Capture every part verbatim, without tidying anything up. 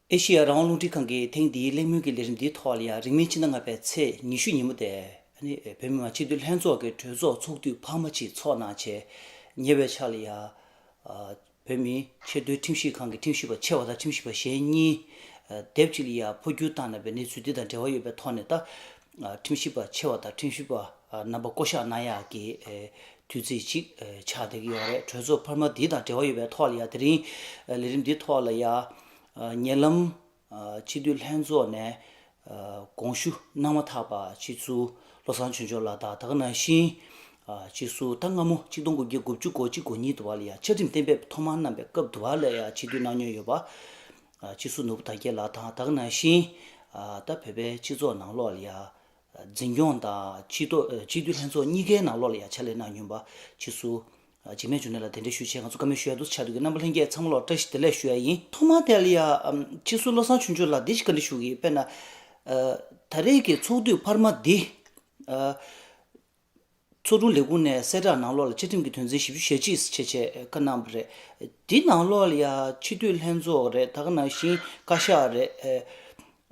ཨེ་ཤེ་ཡ་རང་དབང་རླུང་འཕྲིན་ཁང་གིས་ཐེངས་འདིའི་གླེང་མོལ་གྱི་ལས་རིམ་འདིའི་ཐོག་ལ་ཡང་རིང་མིན་ཕྱི་ཟླ་ལྔ་པའི་ཚེས་ཉི་ཤུ་ཉིན་མོ་དེ་ཨ་ནི་བོད་མི་མང་སྤྱི་འཐུས་ལྷན་ཚོགས་ཀྱི་གྲོས་ཚོགས་ཚོགས་དུས་འཕར་མ་ཅིག་ཚོགས་གནང་བྱས། ཉེ་བའི་ཆར་ལ་ཡང་ཨ་བོད་མིའི་ཆེས་མཐོའི་ཁྲིམས་ཞིབ་ཁང་གི་ཁྲིམས་ཞིབ་པ་ཆེ་བ་དང་ཁྲིམས་ཞིབ་པ་གཞན་གཉིས་ཨ་སྡེབ་གཅིག་ལ་ཡང་འཕོ་འགྱུར་བཏང་གནང་བའི་གནས་ཚུལ་འདི་དང་འབྲེལ་བ་ཡོད་པའི་ཐོག་ནས། ད་ཨ་ཁྲིམས་ཞིབ་པ་ཆེ་བ་དང་ཁྲིམས་ཞིབ་པ་ཨ་རྣམ་པ་བསྐོ་གཞག་གནང་ཡག་གི་ཨ་དུས་ཚིགས་ཅིག་ཨ་ཆགས་བསྡད་ཀྱི་ཡོད་རེད། གྲོས་ཚོགས་འཕར་མ་འདི་དང་འབྲེལ་བ་ཡོད་པའི་ཐོག་ལ་ཡང་དེ་རིང་ཨ་ལས་རིམ་འདིའི་ཐོག་ལ་ཡང་ཨ་ཉེ་ལམ་ཨ་སྤྱི་འཐུས་ལྷན་ཚོགས་ནས་ཨ་དགོངས་ཞུ་གནང་མ་ཐག་པ་སྤྱི་ཟུར་བློ་བཟང་ཆོས་འབྱོར་ལགས་དང་། ད་ག་ནང་བཞིན་ཨ་སྤྱི་ཟུར་ད་སྔ་མོ་ཆིག་སྟོང་དགུ་བརྒྱ་དགུ་བཅུ་གོ་གཅིག་གོ་གཉིས་དུ་བ་ལ་ཡང་བཅའ་ཁྲིམས་གཏན་འབེབས་ཐོག་མར་གནང་པའི་སྐབས་དུ་བ་ལ་ཡང་སྤྱི་འཐུས་གནང་མྱོང་ཡོད་པ་ཨ་སྤྱི་ཟུར་ནོར་བུ་དར་རྒྱས་ལགས་དང་། ད་ག་ནང་བཞིན་ཨ་ད་བོད་པའི་སྤྱི་ཚོགས་ནང་ལོགས་ལ་ཡང་འཛིན་སྐྱོང་དང་སྤྱི་ཚོགས་ཨ་སྤྱི་འཐུས་ལྷན་ཚོགས་གཉིས་ཀའི་ནང་ལོགས་ལ་ཡང་ཕྱག་ལས་གནང་མྱོང་པ་སྤྱི་ཟུར་ཨ་འཇིགས་མེད་འབྱུང་གནས་ལགས་གདན་འདྲེན་ཞུ་ཆེད་ང་ཚོ་བཀའ་མོལ་ཞུ་ཡ་འདུག་ཆགས་འདུག་གི། རྣམ་པ་ལྷན་རྒྱས་ཚང་མ་ལ་བཀྲ་ཤིས་བདེ་ལེགས་ཞུ་ཡ་ཡིན། ཐོག་མར་དེ་ལ་ཡ་ཨམ་སྤྱི་ཟུར་བློ་བཟང་ཆོས་འབྱོར་ལགས་འདི་ཞིག་བཀའ་འདྲི་ཞུ་གི་ཡིན། དཔེར་ན་ཨ་ད་རེས་ཀྱི་ཚོགས་དུས་འཕར་མ་འདི་ཨ་ཚོགས་དྲུང་ལས་ཁུངས་ནས་གསལ་བསྒྲགས་ནང་ལོགས་ལ་བཅའ་ཁྲིམས་ཀྱི་དོན་ཚན་བཞི་བཅུ་ཞེ་གཅིག་བྱས་བྱས་བཀའ་གནང་བ་རེད། འདི་ནང་ལོགས་ལ་ཡ་སྤྱི་འཐུས་ལྷན་ཚོགས་རེད། ད་ག་ནང་བཞིན་བཀའ་ཤག་རེད།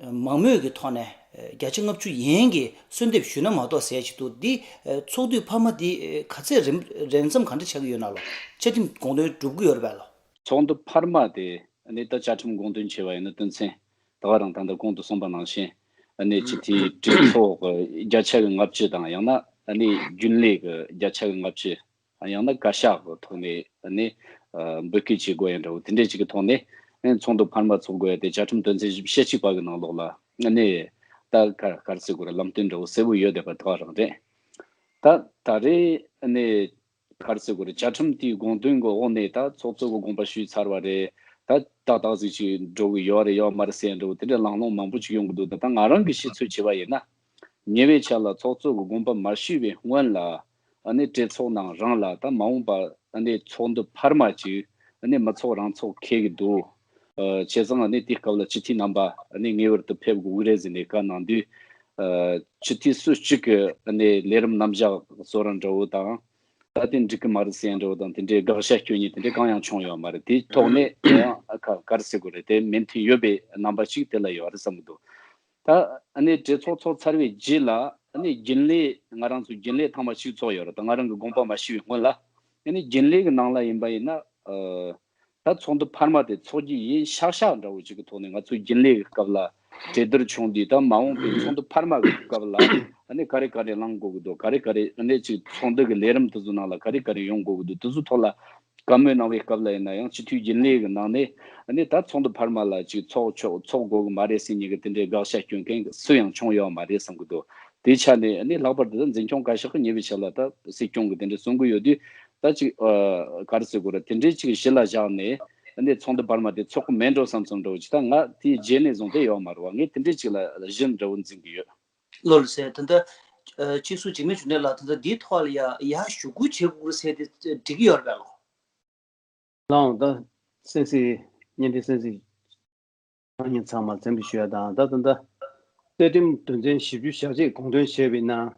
ཨ་མང་མོས་ཀྱི་ཐོག་ནས་ཨ་བརྒྱ་ཆ་ལྔ་བཅུ་ཡན་གྱིས་གསོལ་འདེབས་ཞུས་ན་མ་གཏོགས་ཟེར་གྱི་འདུག་འདི་ཨ་ཚོགས་དུས་འཕར་མ་འདི་ཨ་ག་ཚད་རིམ་རན་འཛོམས་ག་འདྲ་ཆགས་ཀྱི་ཡོད་ན་ལོ། བཅའ་ཁྲིམས་དགོངས་དོན་འགྲུབ་ཀྱི་ཡོད་རེད་པས་ལོ། ཚོགས་འདུ་འཕར་མ་དེ་ཨ་ནི་ད་བཅའ་ཁྲིམས་དགོངས་དོན་བྱས་པ་ཡིན་ན་དོན་ཚན་ད་ག་རང་ད་ལྟ་གོང་དུ་གསུངས་པ་ནང་བཞིན་ཨ་ནི་སྤྱི་འཐུས་གྲོས་ཚོགས་ཀྱི་བརྒྱ་ཆ་གི་ལྔ་བཅུ་དང་། ཡང་ན་ཨ་ནི་རྒྱུན་ལས་ཀྱི་བརྒྱ་ཆ་གི་ལྔ་བཅུ། ཡང་ན་བཀའ་ཤག་གི་ཐོག་ནས་ནི་ཨ་འབོད་སྐུལ་བྱེད་དགོས་ཡ་འདྲ་བོ་དེ་འདྲས་ཅིག་གི་ཐོག་ནས་ཨ་ཚོགས་འདུ་འཕར་མ་ཚོགས་དགོས་ཡ་དེ་བཅའ་ཁྲིམས་དོན་ཚན་བཞི་བཅུ་ཞེ་གཅིག་པ་གི་ནང་ལོགས་ལ་ནི་ད་ག་ག་རེ་ཟེར་དགོས་རེད། ལམ་སྟོན་འདྲ་བོ་གསལ་པོ་ཡོད་བསྡད་པ་དེ་ག་རང་རེད། ད་ད་རེས་ནི་ག་རེ་ཟེར་དགོས་རེད། བཅའ་ཁྲིམས་དེའི་དགོངས་དོན་གི་འོག་ནས་ད་ཚོགས་གཙོ་གི་དགོངས་པ་ཞུས་ཚར་བ་རེད། ད་ཏག་ཏག་ཟིག་ཅིག་འགྲོ་གི་ཡོད་རེད་ཡོད་མ་རེད་ཟེར་འདྲ་བོ་དེ་འདྲའི་ལམ་ལྷོང་མང་པོ་ཅིག་ཡོང་གི་འདུག་ད་ད་ང་རང་གི་ཤེས་ཚོད་བྱས་པ་ཡིན་ན། ཉེ་བའི་ཆར་ལ་ཚོགས་གཙོ་གི་དགོངས་པ་མ་ཞུས་པའི་སྔོན་ལ་ཨ་ནི་གྲོས་ཚོགས་ནང་རང་ལ་ད་མ་འོངས་པ་ཨ་ནི་ཚོགས་འདུ་འཕར་མ་ཅིག་ཨ་ནི་མི་ཚོགས་རང་ཚོགས་འཁེལ་གི་འདུག་ཨ་བྱས་ཙང་ཨ་ནི་དེའི་སྐབས་ལ་སྤྱི་འཐུས་རྣམ་པ་ཨ་ནི་ངེས་པར་དུ་ཕེབས་དགོས་ཀྱི་རེད་ཟེར་ནས་བཀའ་གནང་དུས། ཨ་སྤྱི་འཐུས་སུ་གཅིག་གི་ཨ་ནི་ལས་རིམ་རྣམ་གཞག་བཟོ་ར་འདྲ་བོ་དང་། ད་དེ་འགྲིག་གི་མ་རེད་ཟེར་འདྲ་བོ་དང་། དེ་འདྲའི་དགག་བྱ་སྐྱོན་ཉེས་དེ་འདྲའི་གང་ཡང་བྱུང་ཡོད་མ་རེད། དེའི་ཐོག་ནས་ཡང་ཨ་ཁ་ག་རེ་ཟེར་དགོས་རེད། དེ་མོས་མཐུན་ཡོད་པའི་རྣམ་པ་ཞིག་དེ་ལ་ཡོད་རེད་བསམ་གྱི་འདུག་ད་ཨ་ནི་གྲོས་ཚོགས་ཚོགས་ཚར་བའི་རྗེས་ལ་ཨ་ནི་རྒྱུན་ལས་ང་རང་ཚོ་རྒྱུན་ལས་ཐེངས་མ་གཅིག་ཚོགས་ཡོད་རེད། ད་ང་རང་གི་དགོངས་པ་མ་ཞུས་པའི་སྔོན་ལ་ཨ་ནི་རྒྱུན་ལས་ཀྱི་ནང་ལ་ཡིན་པ་ཡིན་ན་ཨ་ད་ཚོགས་འདུ་འཕར་མ་དེ་ཚོགས་རྒྱུ་ཡིན་ཤག་ཤག་འདྲ་བོ་ཅིག་གི་ཐོག་ནས་ང་ཚོའི་རྒྱུན་ལས་ཀྱི་སྐབས་ལ་གྲོས་བསྡུར་བྱུང་དུས། ད་མ་འོངས་པའི་ཚོགས་འདུ་འཕར་མ་གི་སྐབས་ལ་ཨ་ནི་ག་རེ་ག་རེ་བླང་དགོས་ཀྱི་འདུག་ག་རེ་ག་རེ་ཨ་ནི་ཅིག་ཚོགས་འདུ་གི་ལས་རིམ་དེ་ཚོ་ནང་ལ་ག་རེ་ག་རེ་ཡོང་དགོས་ཀྱི་འདུག་དེ་ཚོ་ཐོག་ལ་བཀའ་མོལ་གནང་བའི་སྐབས་ལ་ཡིན་ན་ཡང་། སྤྱི་འཐུས་རྒྱུན་ལས་ཀྱི་ནང་ནས་ཨ་ནི་ད་ཚོགས་འདུ་འཕར་མ་ལ་ཅིག་ཚོགས་ཆོག་ཚོགས་དགོས་ཀྱི་མ་རེད་ཟེར་མཁན་གྱི་དེ་འདྲའི་དགག་བྱ་སྐྱོན་མཁན་སུ་ཡང་བྱུང་ཡོད་མ་རེད་བསམ་གྱི་འདུག་དེའི་ཆ་ནས་ཨ་ནི་ལྷག་པར་དུ་འཛིན་སྐྱོང་བཀའ་ཤག་གི་ཉེ་བའི་ཆར་ལ་ད་སྲིད་སྐྱོང་གི་དེ་འདྲ་གསུང་གི་ཡོད་དུས། ད་ཅིག་ཨ་ག་རེ་ཟེར་དགོས་རེད། དེ་འདྲའི་ཅིག་གཞི་ལ་བཞག་ནས་ཨ་ནི་ཚོགས་འདུ་འཕར་མ་དེ་ཚོགས་ཀྱི་མེད་འགྲོ་བསམ་བསམ་འདྲ་བོ་ཅིག་ད་ང་དེའི་རྗེས་ནས་བཟུང་སྟེ་ཡོད་མ་རེད་བ། ངས་དེ་འདྲའི་ཅིག་ལ་གཞི་འདྲ་བོ་འཛིན་གྱི་ཡོད། ལགས་སོ། ད་ལྟ་ཨ་སྤྱི་ཟུར་འཇིགས་མེད་འབྱུང་གནས་ལགས། ད་ལྟ་འདིའི་ཐོག་ལ་ཡ་ཡར་ཞུ་སྐུལ་བྱེད་དགོས་ཟེར་དེ་འགྲིག་གི་ཡོད་རེད་པས་ལགས། ལགས་འོང་། ད་སེམས་སྲིད་བརྙན་འཕྲིན་སེམས་སྲིད་ཁང་ཉིན་ཚང་མར་འཚམས་འདྲི་ཞུ་ཡ་དང་། ད་ད་ལྟ་རྩ་ཁྲིམས་དོན་ཚན་བཞི་བཅུ་ཞེ་གཅིག་དགོངས་དོན་བྱས་པའི་ནང་།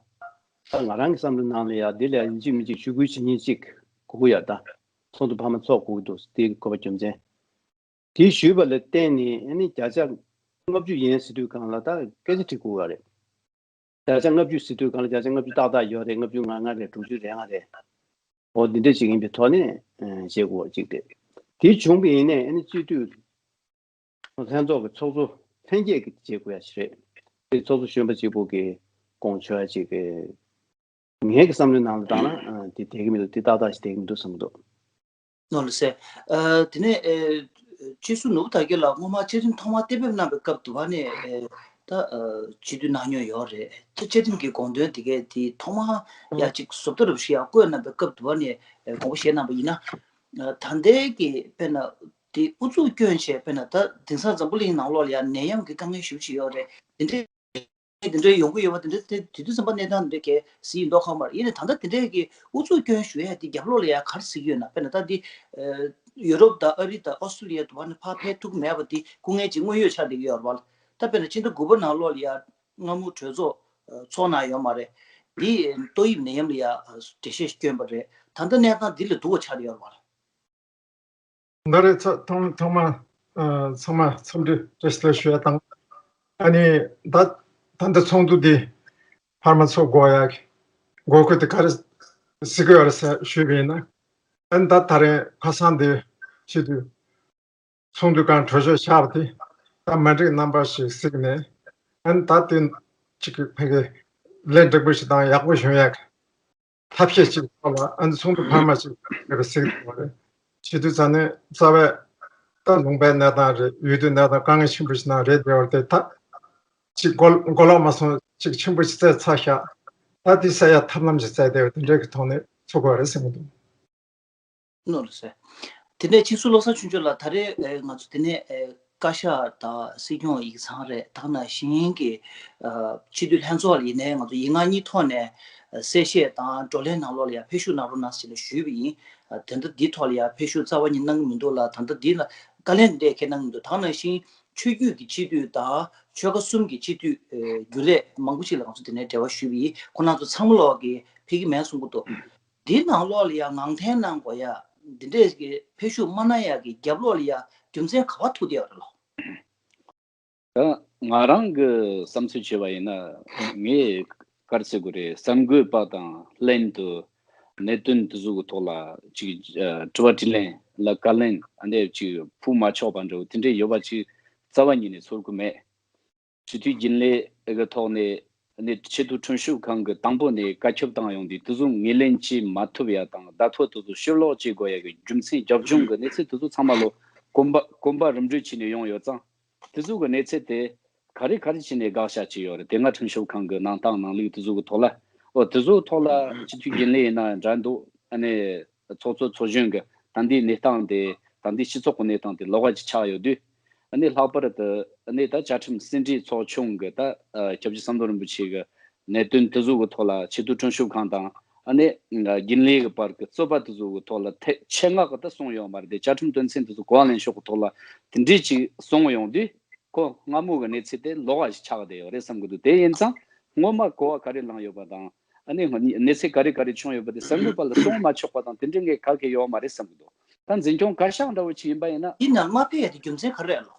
ད་ང་རང་གི་བསམ་བློའི་ནང་ལ་ཡ་འདི་ལ་ཡིན་གཅིག་མིན་གཅིག་ཞུ་སྐུལ་བྱེད་མཁན་གཅིག་དགོས་ཀྱི་ཡོད། ད་ཚོགས་འདུ་འཕར་མ་ཚོགས་དགོས་ཀྱི་འདུག་དེའི་དགོས་པ་རྒྱུ་མཚན། དེ་ཞུས་པ་ལ་བརྟེན་ནས་ཨ་ནི་བརྒྱ་ཆ་ལྔ་བཅུ་ཡན་ཟེར་དུས་སྒང་ལ་ད་སྐད་ཆ་དྲི་དགོས་པ་རེད། བརྒྱ་ཆ་ལྔ་བཅུ་ཟེར་དུས་སྒང་ལ་བརྒྱ་ཆ་ལྔ་བཅུ་ཏག་ཏག་ཡོད་རེད། ལྔ་བཅུ་ང་ལྔ་རེད། དྲུག་ཅུ་རེ་ལྔ་རེད། འོ་འདི་འདྲ་ཅིག་ཡིན་པའི་ཐོག་ནས་ཨ་བྱེད་དགོས་པ་ཅིག་རེད། དེ་བྱུང་བ་ཡིན་ནའི་ཨ་ནི་སྤྱི་འཐུས་ལྷན་ཚོགས་ཀྱི་ཚོགས་གཙོ་ལྷན་རྒྱས་ཀྱིས་བྱེད་དགོས་ཡ་ཞིག་རེད། དེ་ཚོགས་གཙོ་གཞོན་པ་གཅིག་པུ་གིས་དགོངས་ཆོག་ཡ་ཅིག་གི་ངའི་གི་བསམ་བློའི་ནང་ལ་བཏང་ན་ཨ་དེ་བསྡད་ཀྱི་མི་འདུག་དེ་ཏག་ཏག་ཞིག་བསྡད་ཀྱི་མི་འདུག་བསམ་གྱི་འདུག་ནོར་ལ་སེ། ཨ་དེ་ནས་ཨེ་སྤྱི་ཟུར་ནོར་བུ་དར་རྒྱས་ལགས་སྔོན་མ་བཅའ་ཁྲིམས་ཐོག་མར་གཏན་འབེབས་གནང་བའི་སྐབས་དུ་བ་ནས་ཨེ་ད་ཨ་སྤྱི་འཐུས་གནང་མྱོང་ཡོད་རེད། ད་བཅའ་ཁྲིམས་ཀྱི་དགོངས་དོན་དེ་གའི་དེ་ཐོག་མར་ཡ་གཅིག་བཟོ་ལྟ་རུ་ཞིག་ཡ་བཀོད་གནང་བའི་སྐབས་དུ་བ་ནས་ཨེ་དགོངས་པ་བཞེས་གནང་བ་ཡིན་ན། ཨ་ད་ལྟའི་གི་དཔེར་ན་དེ་ཨུ་ཚུགས་སྐྱོན་བྱས། དཔེར་ན་ད་དེང་སང་འཛམ་བུ་གླིང་ནང་ལོགས་ལ་ཡ་ནད་ཡམས་ཀྱི་དཀའ་ངལ་ཞེ་པོ་ཅིག་ཡོད་རེད། དེ་འདྲའི་དེ་འདྲའི་ཡོང་གི་ཡོད་པ་དེ་འདྲ་དེ་དེ་དུས་ཙམ་པ་གནས་སྟངས་དེ་འདྲ་གལ་སྲིད་ཡིན་མདོག་ཁ་པོ་མ་རེད། ཡིན་ནའི་ད་ལྟ་དེ་འདྲའི་གི་ཨུ་ཚུགས་སྐྱོན་ཞུ་ཡ་དེ་རྒྱབ་ལོགས་ལ་ཡ་ག་རེ་གཟིགས་ཀྱི་ཡོད་ན། དཔེར་ན་ད་འདི་ཨ་ཡུ་རོབ་དང་ཨ་རི་དང་ཨོ་སི་ཀྲི་ལི་ཡ་དུ་བ་ནས་ཕར་ཕེབས་ཐུབ་ཀྱི་མེད་པ་དེ་སྐུ་ངལ་ཅིག་དངོས་ཡོད་ཆགས་བསྡད་ཀྱི་ཡོད་རེད་བ། ད་དཔེར་ན་ཕྱི་ཟླ་དགུ་པ་ནང་ལོགས་ལ་ཡ་སྔ་མོ་གྲོས་ཚོགས་ཨ་ཚོགས་གནང་ཡོད་མ་རེད། འདི་ཏོག་དབྱིབས་ནད་ཡམས་ལ་ཡ་འགྲེལ་བཤད་བསྐྱོན་པ་རེད། ད་ལྟ་གནས་སྟངས་འདི་ལས་སྡུག་པ་ཆགས་བསྡད་ཡོད་རེད་བ། ད་རེས་ཚ་ཐོག་ཐོག་མ་ ཚང་མ་འཚམས་འདྲི་བཀྲ་ཤིས་བདེ་ལེགས་ཞུ་ཡ་དང་། ཨ་ནི་ད་ད་ལྟ་ཚོགས་འདུ་འདི་འཕར་མ་ཚོགས་དགོས་ཡ་གི་དགོས་མཁོ་དེ་ག་རེ་གཟིགས་ཀྱི་ཡོད་རེད་ཟེར་ཞུས་པ་ཡིན་ན། ཨ་ནི་ད་ད་རེས་ཁ་སང་འདི་བྱེད་དུས་ཚོགས་འདུ་སྒང་གྲོས་ཆོད་བཞག་པ་དེ་ད་མ་འགྲིག་རྣམ་པ་ཞིག་གཟིགས་ནས། ཨ་ནི་ད་དེ་ཅིག་གི་ཕ་གི་ལས་འགྲིག་པོ་ཞིག་དང་ཡག་པོ་བྱུང་ཡ་གི་ཐབས་ཤེས་ཅིག་ཐོག་ལ་ཨ་ནི་ཚོགས་འདུ་འཕར་མ་ཅིག་ཡོད་པ་གཟིགས་ཐུབ་པ་རེད། བྱེད་དུས་ཙང་ནས་རྩ་བའི་ད་ལུང་པའི་གནས་སྟངས་རེད། འོས་བསྡུའི་གནས་སྟངས་དཀའ་ངལ་ཆེན་པོ་ཞིག་ནང་རེད། དེ་བར་དེ་ད་ཅིག་གོ་གོ་ལོག་མ་སོང་ཅིག་ཆེན་པོ་ཞིག་བཙལ་ཚར་ཤག་ད་དེ་སེལ་ཡ་ཐབས་ལམ་ཞིག་བཙལ་བསྡད་ཡོད། དེ་འདྲའི་གི་ཐོག་ནས་ཚུགས་དགོས་རེད་བསམ་གྱི་འདུག་ནོར་ཟེར། དེ་ནས་ཕྱིས་སུ་བློ་བཟང་ཆོས་འབྱོར་ལགས། ད་རེས་ཨེ་ང་ཚོ་དེ་ནས་ཨེ་བཀའ་ཤག་དང་སྲིད་སྐྱོང་ཡིག་ཚང་རེད། ད་ག་ནང་བཞིན་གྱི་ཨ་སྤྱི་འཐུས་ལྷན་ཚོགས་ལ་ཡིན་ནའི་ང་ཚོ་ཡིག་ངག་གཉིས་ཐོག་ནས་ཨ་གསལ་བཤད་དང་བགྲོ་གླེང་ནང་ལོགས་ལ་ཡང་ཕེབས་ཞུགས་གནང་རོགས་གནང་ཟེར་ནས་ཞུས་པ་ཡིན། ཨ་དེ་འདྲ་འདིའི་ཐོག་ལ་ཡང་ཕེབས་ཞུགས་རྩ་བ་ཉིད་གནང་གི་མི་འདུག་ལ། ད་ལྟ་འདི་ལ་བཀའ་ལན་འདི་འདྲས་ཁས་གནང་གི་མི་འདུག་ད་ག་ནང་བཞིན་ཆོས་བརྒྱུད་ཀྱི་སྤྱི་འཐུས་དང་ཆོལ་ཁ་གསུམ་གྱི་སྤྱི་འཐུས་ཨེ་རྒྱུན་ལས་མང་པོ་ཞིག་ལ་ང་ཚོ་དེ་ནས་འབྲེལ་བ་ཞུས་པ་ཡིན། ཁོང་རྣམ་ཚོ་ཚང་མ་ལོག་གིས་ཕེབས་ཀྱི་མེད་གསུང་གི་འདུག་འདིའི་ནང་ལོགས་ལ་ཡང་ངང་འཐེན་གནང་དགོས་ཡ། འདི་འདྲས་ཀྱི་ཕེབས་ཞུགས་མ་གནང་ཡ་གི་རྒྱབ་ལོགས་ལ་ཡ་རྒྱུ་མཚན་ག་པར་ཐུག་བསྡད་ཡོད་རེད་ལོ། ད་ང་རང་གི་བསམ་ཚུལ་བྱས་པ་ཡིན་ན། ངས་ག་རེ་ཟེར་དགོས་རེད། གསར་འགོད་པ་དང་ལྷན་དུ་གནད་དོན་དེ་ཚོ་གི་ཐོག་ལ་ཅིག་ཨ་དྲི་བ་དྲིས་ལན་ལ་བཀའ་ལན་ཨ་འདྲས་ཅིག་ཕུལ་མ་ཆོག་པ་འདྲ་བོ་དེ་འདྲས་ཡོད་པ་ཅིག་རྩ་བ་ཉིད་ནས་ཚོར་གི་མེད། སྤྱི་འཐུས་རྒྱུན་ལས་ཀྱི་ཐོག་ནས་ནས་ཆེས་མཐོའི་ཁྲིམས་ཞིབ་ཁང་གི་དང་པོ་ནས་བཀའ་ཁྱབ་བཏང་ཡོང་དུས་དེ་ཚོ་ངོས་ལེན་བྱེད་མ་ཐུབ་ཡ་དང་བརྡ་ཐོ་དེ་ཚོ་ཕྱིར་སློག་བྱེད་དགོས་ཡ་གི་རྒྱུ་མཚན་རྒྱབ་ལྗོངས་ཀྱི་གནས་ཚུལ་དེ་ཚོ་ཚང་མ་ལོ་གོམ་པ་གོམ་པ་རིམ་བགྲོད་བྱས་ནས་ཡོང་ཡོད་ཙང་། དེ་ཚོ་གི་གནས་ཚུལ་དེ་ག་རེ་ག་རེ་བྱས་ནས་དགག་བྱ་བྱས་ཡོད་རེད། དེ་སྔ་ཁྲིམས་ཞིབ་ཁང་གི་གནང་སྟངས་གནང་ལུགས་དེ་ཚོ་གི་ཐོག་ལ། འོ་དེ་ཚོ་ཐོག་ལ་སྤྱི་འཐུས་རྒྱུན་ལས་ཡིན་ན་འདྲ་འདུག་ཨ་ནི་ཚོགས་གཙོ་ཚོགས་གཞོན་གྱི་ད་ལྟའི་གནས་སྟངས་དེ་ད་ལྟའི་སྤྱི་ཚོགས་ཀྱི་གནས་སྟངས་དེ་ལོགས་ཀ་ཅིག་ཆགས་ཡོད་དུས། ཨ་ནི་ལྷག་པར་དུ་ཨ་ནི་ད་བཅའ་ཁྲིམས་ཟིན་བྲིས་ཚོགས་ཆུང་གི་ད་ཨ་སྐྱབས་རྗེ་ཟམ་གདོང་རིན་པོ་ཆེ་གི་གནད་དོན་དེ་ཚོ་གི་ཐོག་ལ་ཆེས་མཐོའི་ཁྲིམས་ཞིབ་ཁང་དང་ཨ་ནི་རྒྱུན་ལས་ཀྱི་བར་གྱི་རྩོད་པ་དེ་ཚོ་གི་ཐོག་ལ་ཐེ་ཆེད་མངགས་ཀྱི་ད་གསུངས་ཡོད་མ་རེད་དེ། བཅའ་ཁྲིམས་དོན་ཚན་དེ་ཚོ་གོ་བ་ལེན་ཕྱོགས་ཀྱི་ཐོག་ལ་དེ་འདྲས་ཅིག་གསུངས་ཡོང་དུས། ཁོ་སྔ་མོ་གི་གནས་ཚུལ་དེ་ལོགས་ཀ་ཞིག་ཆགས་བསྡད་ཡོད་རེད་བསམ་གྱི་འདུག་དེ་ཡིན་ཙང་སྔོན་མ་གོ་བ་ག་རེ་བླངས་ཡོད་པ་དང་། ཨ་ནི་གནས་ཚུལ་ག་རེ་ག་རེ་བྱུང་ཡོད་པ་དེ་གསར་འགོད་པ་ལ་གསུང་མ་ཆོག་པ་དང་དེ་འདྲའི་ངས་ག་གེ་ཡོད་མ་རེད་བསམ་གྱི་འདུག་ད་འཛིན་སྐྱོང་བཀའ་ཤག་འདྲ་བོ་ཅིག་ཡིན་པ་ཡིན་ན། ཡིན་ནའང་མ་ཕེབས་ཡ་དེ་རྒྱུ་མཚན་ག་རེ་རེད་ལོ།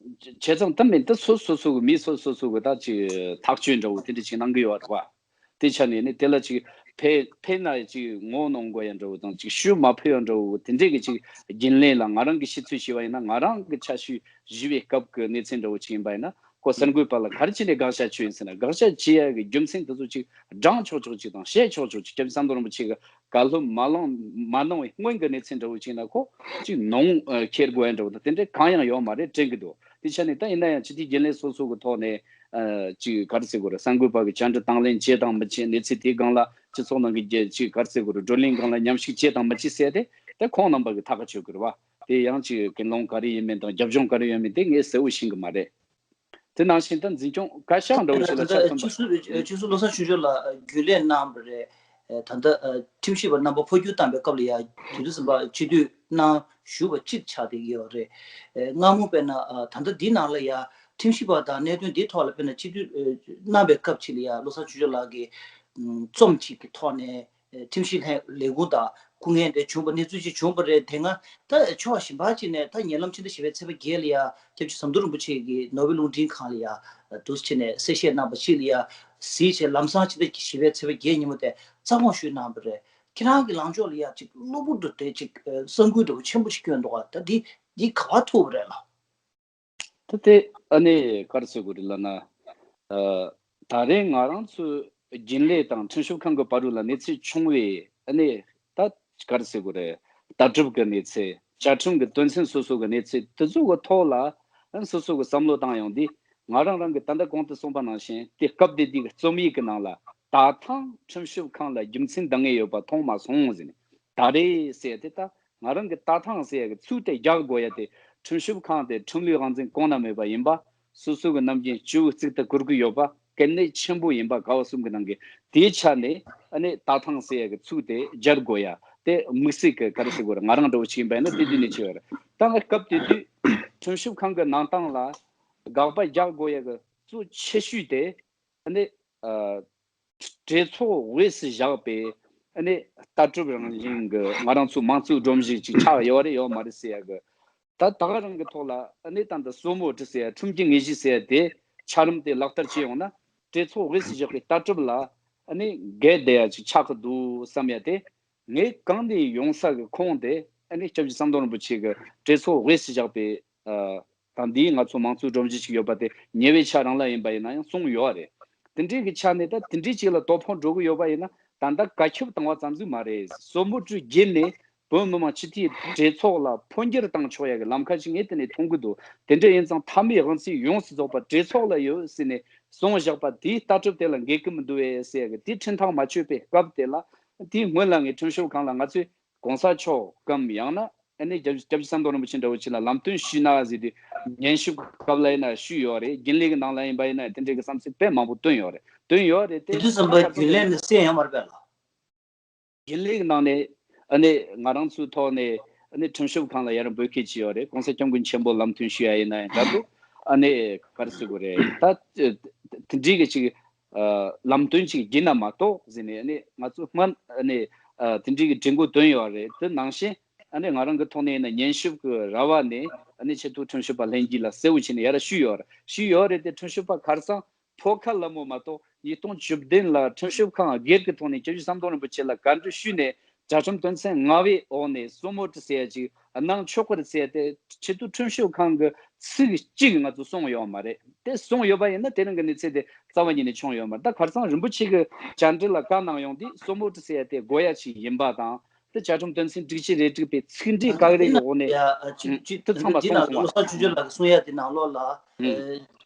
བྱས་ཙང་ད་མིན་ད་སོ་སོ་སོ་གི་མི་སོ་སོ་སོ་གི་ད་ཅིག་ཐག་གཅོད་འདྲ་བོ་དེ་འདྲ་ཅིག་གནང་གི་ཡོད་རེད་བ། དེ་ཆ་ནས་ནི་དེ་ལ་ཅིག་ཕེ་ཕེ་ན་ཅིག་ངོ་གནོང་དགོས་ཡ་འདྲ་བོ་དང་ཅིག་ཤུགས་མ་ཕུལ་ཡ་འདྲ་བོ་དེ་འདྲས་ཀྱི་ཅིག་རྒྱུན་ལས་ལ་ང་རང་གི་ཤེས་ཚོད་བྱས་པ་ཡིན་ན། ང་རང་གི་ཆ་ཤས་ཞུས་པའི་སྐབས་ཀྱི་གནས་ཚུལ་འདྲ་བོ་ཅིག་ཡིན་པ་ཡིན་ན། ཁོ་གསར་འགོད་པ་ལ་ག་རེ་བྱས་ནས་དགག་བྱ་བྱས་ཡིན་ཟེར་ན། དགག་བྱ་བྱེད་ཡ་གི་རྒྱུ་མཚན་དེ་ཚོ་ཅིག་བགྲང་ཆོག་ཆོག་ཅིག་དང་བཤད་ཆོག་ཆོག་ཅིག་སྐྱབས་རྗེ་ཟམ་གདོང་རིན་པོ་ཆེ་གི་བཀའ་སློབ་མ་གནང་མ་གནང་བའི་སྔོན་གྱི་གནས་ཚུལ་འདྲ་བོ་ཅིག་ཡིན་ན། ཁོ་ཅིག་གནོང་ཁྱེར་དགོས་ཡ་འདྲ་བོ་དང་དེ་འདྲས་གང་ཡང་ཡོད་མ་རེད་དྲན་གྱི་འདུག་དེ་ཆ་ནས་ད་ཡིན་ན་ཡང་སྤྱི་འཐུས་རྒྱུན་ལས་སོ་སོ་གི་ཐོག་ནས་ཨ་ཅིག་ག་རེ་ཟེར་དགོས་རེད། གསར་འགོད་པ་གི་བཅར་འདྲི་དང་ལེན་བྱས་དང་མི་བྱས། གནས་ཚུལ་དེའི་སྒང་ལ་སྤྱི་ཚོགས་ནང་གི་རྒྱ་ཅིག་ག་རེ་ཟེར་དགོས་རེད། བགྲོ་གླེང་སྒང་ལ་མཉམ་ཞུགས་བྱས་དང་མི་བྱས་ཟེར་ཏེ། དེ་ཁོང་རྣམ་པ་གི་ཐག་གཅོད་དགོས་རེད་བ། དེ་ཡང་ཅིག་ཀུན་སློང་ག་རེ་ཡིན་མིན་དང་རྒྱབ་ལྗོངས་ག་རེ་ཡོད་མིན་དེ་ངས་གསལ་བོ་ཤེས་ཀྱི་མ་རེད། དེ་ནང་བཞིན་ད་འཛིན་སྐྱོང་བཀའ་ཤག་འདྲ་བོ་ཞིག་ལ་ཆ་མཚོན་པ། ཕྱིས་སུ་ཕྱིས་སུ་བློ་བཟང་ཆོས་འབྱོར་ལགས་རྒྱུན་ལས་གནང་བ་རེད། ད་ལྟ་ཁྲིམས་ཞིབ་པ་རྣམ་པ་འཕོ་འགྱུར་བཏང་བའི་སྐབས་ལ་ཡང་དུས་དུས་ཙམ་པ་སྤྱི་འཐུས་གནང་བཞུགས་པ་གཅིག་ཆགས་བསྡད་ཀྱི་ཡོད་རེད། སྔ་མོ་དཔེར་ན་ད་ལྟ་འདི་ནང་ལ་ཡང་ཁྲིམས་ཞིབ་པ་དང་གནད་དོན་འདིའི་ཐོག་ལ་དཔེར་ན་སྤྱི་འཐུས་གནང་བའི་སྐབས་ཅིག་ལ་ཡང་བློ་བཟང་ཆོས་འབྱོར་ལགས་ཀྱིས་རྩོམ་གཅིག་གི་ཐོག་ནས། ཁྲིམས་ཞིབ་ལྷན་ལས་ཁུངས་དང་སྐུ་ངལ་དེ་བྱུང་བ་གནས་ཚུལ་ཅིག་བྱུང་བ་རེད། དེ་སྔ་ད་ཕྱོགས་གཞན་པ་ཅིག་ནས་ད་ཉེ་ལམ་ཕྱི་ཟླ་བཞི་པའི་ཚེས་པ་བརྒྱད་ལ་ཡ་སྐྱབས་རྗེ་ཟམ་གདོང་རིན་པོ་ཆེ་གིས་ནོར་ཝེ་རླུང་འཕྲིན་ཁང་ལ་ཡ་འདུག་སེ་བྱས་ནས་གསལ་བཤད་གནང་བ་ཅིག་ལ་ཡ་གཟིགས་བྱས་ལམ་སང་ཕྱི་ཟླ་བཞི་པའི་ཚེས་པ་བརྒྱད་ཉིན་མོ་དེ་རྩ་དགོངས་ཞུས་གནང་བ་རེད། ཁྱེད་རང་གི་ལངས་ཕྱོགས་ལ་ཡ་ཅིག་གློ་བུར་དུ་དེ་ཅིག་གསར་འགྱུར་འདྲ་བོ་ཆེན་པོ་ཞིག་བསྐྱོན་འདུག་ད་འདི་འདི་ག་པར་ཐུག་པ་རེད་ལགས། ད་དེ་ཨ་ནི་ག་རེ་ཟེར་དགོས་རེད་ལབ་ན། ཨ་ད་རེས་ང་རང་ཚོའི་རྒྱུན་ལས་དང་ཁྲིམས་ཞིབ་ཁང་གི་བར་རུ་ལ་གནས་ཚུལ་བྱུང་བའི་ཨ་ནི་ད་ག་རེ་ཟེར་དགོས་རེད། ལྟ་གྲུབ་ཀྱི་གནས་ཚུལ། བཅའ་ཁྲིམས་ཀྱི་དོན་ཚན་སོ་སོ་གི་གནས་ཚུལ་དེ་ཚོ་གི་ཐོག་ལ་ཨ་སོ་སོ་གི་བསམ་བློ་བཏང་ཡོང་དུས། ང་རང་རང་གི་ད་ལྟ་གོང་དུ་གསུངས་པ་ནང་བཞིན་དེ་སྐབས་དེ་དུས་ཀྱི་རྩོམ་ཡིག་གི་ནང་ལ། ད་ཐེངས་ཁྲིམས་ཞིབ་ཁང་ལ་རྒྱུ་མཚན་འདང་ངེས་ཡོད་པ་མཐོང་མ་སོང་ཟེར་ནས། ད་རེས་ཟེར་དེ་ད། ང་རང་གི་ད་ཐེངས་ཟེར་ཡ་གི་ཚིག་དེ་རྒྱག་དགོས་ཡ་དེ། ཁྲིམས་ཞིབ་ཁང་དེ་ཁྲིམས་ལུགས་དབང་འཛིན་གོང་ན་མེད་པ་ཡིན་པ། སོ་སོ་གི་ནམ་རྒྱུན་སྤྱི་བོའི་གཙུག་ཏུ་བཀུར་གི་ཡོད་པ། གལ་གནད་ཆེན་པོ་ཡིན་པ། ག་བ་གསུམ་གི་ནང་གི་དེའི་ཆ་ནས་ཨ་ནི་ད་ཐེངས་ཟེར་ཡ་གི་ཚིག་དེ་སྦྱར་དགོས་ཡ་དེ་དམིགས་བསལ་གི་ག་རེ་ཟེར་དགོས་རེད། ང་རང་འདྲ་བོ་ཞིག་ཡིན་པ་ཡིན་ན་དེ་དུས་ནས་བྱས་ཡོད་རེད། ད་ང་སྐབས་དེ་དུས་ཁྲིམས་ཞིབ་ཁང་གི་གནང་སྟངས་ལ་དགག་པ་རྒྱག་དགོས་ཡ་གི་གཙོ་ཆེ་ཤོས་དེ་ཨ་ནི། ཨ། གྲོས་ཚོགས་དབུས་སུ་བཞག་པའི་ཨ་ནི་ལྟ་གྲུབ་རང་བཞིན་གྱི་ང་རང་ཚོའི་མང་གཙོའི་སྒྲོམ་གཞི་ཅིག་ཆགས་ཡོད་རེད་ཡོད་མ་རེད་ཟེར་ཡ་གི་ ད་ད་ག་རང་གི་ཐོག་ལ་ཨ་ནི་ད་ལྟ་སོ་མོ་ཊ་ཟེར་ཡ་ཁྲིམས་ཀྱི་དངོས་གཞི་ཟེར་ཡ་དེ་འཆར་རིམ་དེ་ལག་བསྟར་བྱས་ཡོང་ན་གྲོས་ཚོགས་དབུས་སུ་བཞག་པའི་ལྟ་གྲུབ་ལ་ཨ་ནི་འགལ་བསྡད་ཡ་ཅིག་ཆགས་ཀྱི་འདུག་བསམ་ཡ་དེ། ངས་གང་ནས་ཡོང་ས་གི་ཁུངས་དེ་ཨ་ནི་སྐྱབས་རྗེ་ཟམ་གདོང་རིན་པོ་ཆེ་གི་གྲོས་ཚོགས་དབུས་སུ་བཞག་པའི་ཨ་ད་འདིའི་ང་ཚོ་མང་གཙོའི་སྒྲོམ་གཞི་ཅིག་ཡོད་པ་དེ་ཉེ་བའི་ཆ་རང་ལ་ཡིན་པ་ཡིན་ན་ཡང་གསུངས་ཡོད་རེད། དེ་འདྲའི་གི་ཆ་ནས་ད་དེ་འདྲའི་ཅིག་ལ་དོ་ཕོག་འགྲོ་གི་ཡོད་པ་ཡིན་ན་ད་ལྟ་བཀའ་ཁྱབ་བཏང་བ་ཙམ་ཟིག་མ་རེད། སོ་མོ་ཊའི་བརྒྱུད་ནས་བོད་མི་མང་སྤྱི་འཐུས་གྲོས་ཚོགས་ལ་འཕོ་འགྱུར་བཏང་ཆོག་ཡ་གི་ལམ་ཁ་ཅིག་ངས་དེ་ནས་མཐོང་གི་འདུག་དེ་འདྲ་ཡིན་ཙང་མཐའ་མའི་དབང་ཚད་ཡོངས་སུ་རྫོགས་པ་གྲོས་ཚོགས་ལ་ཡོད་ཟེར་ནས་གསུངས་བཞག་པ་དེའི་ལྟ་གྲུབ་དེ་ལ་འགལ་གི་མི་འདུག་བས་ཟེར་ཡ་གི་དེ་ཁྲིམས་ཐག་མ་ཆོད་པའི་སྐབས་དེ་ལ་དེའི་སྔོན་ལ་ངས་ཁྲིམས་ཞིབ་ཁང་ལ་ང་ཚོས་གོང་ས་མཆོག་གམ་ཡང་ན་ཨ་ནི་སྐྱབས་སྐྱབས་རྗེ་ཟམ་གདོང་རིན་པོ་ཆེ་འདྲ་བོ་ཅིག་ལ་ལམ་སྟོན་ཞུས་ན་ཟེར་དུས་ཉན་ཞིབ་སྐབས་ལ་ཡིན་ན་ཞུས་ཡོད་རེད། རྒྱུན་ལས་ཀྱི་ནང་ལ་ཡིན་པ་ཡིན་ན་དེ་འདྲའི་གི་བསམ་ཚུལ་དཔེ་མང་པོ་བཏོན་ཡོད་རེད། བཏོན་ཡོད་རེད་དེ། དེ་དུས་ཙམ་པ་རྒྱུན་ལས་ནས་གསན་ཡོད་མ་རེད་པས་ལགས། རྒྱུན་ལས་ཀྱི་ནང་ནས་ཨ་ནི་ང་རང་ཚོའི་ཐོག་ནས་ཨ་ནི་ཁྲིམས་ཞིབ་ཁང་ལ་ཡར་འབོད་སྐུལ་བྱས་ཡོད་རེད། གོང་ས་སྐྱབས་མགོན་ཆེན་པོ་ལམ་སྟོན་ཞུ་ཡ་ཡིན་ན་ཡང་འདྲ་འདུག་ཨ་ནི་ག་རེ་ཟེར་དགོས་རེད། ད་དེ་འདྲའི་གི་ཅིག་ལམ་སྟོན་ཅིག་བགྱིས་ན་མ་གཏོགས་ཟེར་ནས་ཨ་ནི་ང་ཚོ་སྔོན་ཨ་ནི་དེ་འདྲའི་གི་དྲི་འགོ་བཏོན་ཡོད་རེད། དེ་ནང་བཞིན་ཨ་ནི་ང་རང་གི་ཐོག་ནས་ཡིན་ན་ཉན་ཞིབ་ཀྱི་ར་བ་ནས་ཨ་ནི་ཆེས་མཐོའི་ཁྲིམས་ཞིབ་པ་ལྷན་རྒྱས་ལ་གསལ་བོ་བྱས་ནས་ཡར་ཞུས་ཡོད་རེད། ཞུས་ཡོད་རེད་དེ་ཁྲིམས་ཞིབ་པ་ཁར་སང་ཕོ་ཁ་ལ་མོ་མ་གཏོགས་ཉིས་སྟོང་བཅུ་བདུན་ལ་ཁྲིམས་ཞིབ་ཁང་སྒེར་གྱི་ཐོག་ནས་སྐྱབས་རྗེ་ཟམ་གདོང་རིན་པོ་ཆེ་ལ་བཀའ་འདྲི་ཞུས་ནས་བཅའ་ཁྲིམས་དོན་ཚན་ལྔ་པའི་འོག་ནས་སོ་མོ་ཊ་ཟེར་ཡ་ཅིག་གནང་ཆོག་གི་རེད་ཟེར་ཡ་དེ་ཆེས་མཐོའི་ཁྲིམས་ཞིབ་ཁང་གི་ཚིག་གཅིག་ང་ཚོ་གསུངས་ཡོད་མ་རེད། དེ་གསུངས་ཡོད་པ་ཡིན་ན་དེ་རིང་གི་གནས་ཚུལ་དེ་རྩ་བ་ཉིད་ནས་བྱུང་ཡོད་མ་རེད། ད་ཁར་སང་རིན་པོ་ཆེ་གི་བཅར་འདྲི་ལ་བཀའ་གནང་ཡོང་དུས་སོ་མོ་ཊ་ཟེར་ཡ་དེ་དགོས་ཡ་ཅིག་ཡིན་པ་དང་། དེ་བཅའ་ཁྲིམས་དོན་ཚན་དྲུག་ཅུ་རེ་དྲུག་པའི་ཚིག་འགྲེལ་བཀའ་འདི་རེ་ན་གི་འོག་ནས་ཡ་ཨ་ཅིག་ཨུ་ཅིག་དེ་ཚང་མ་འདི་གསུངས་ན་སོང་བ་བློ་བཟང་ཆོས་འབྱོར་ལགས་ཀྱིས་གསུང་ཡ་དེ་ནང་ལོགས་ལ་ཨུ། ཨེ་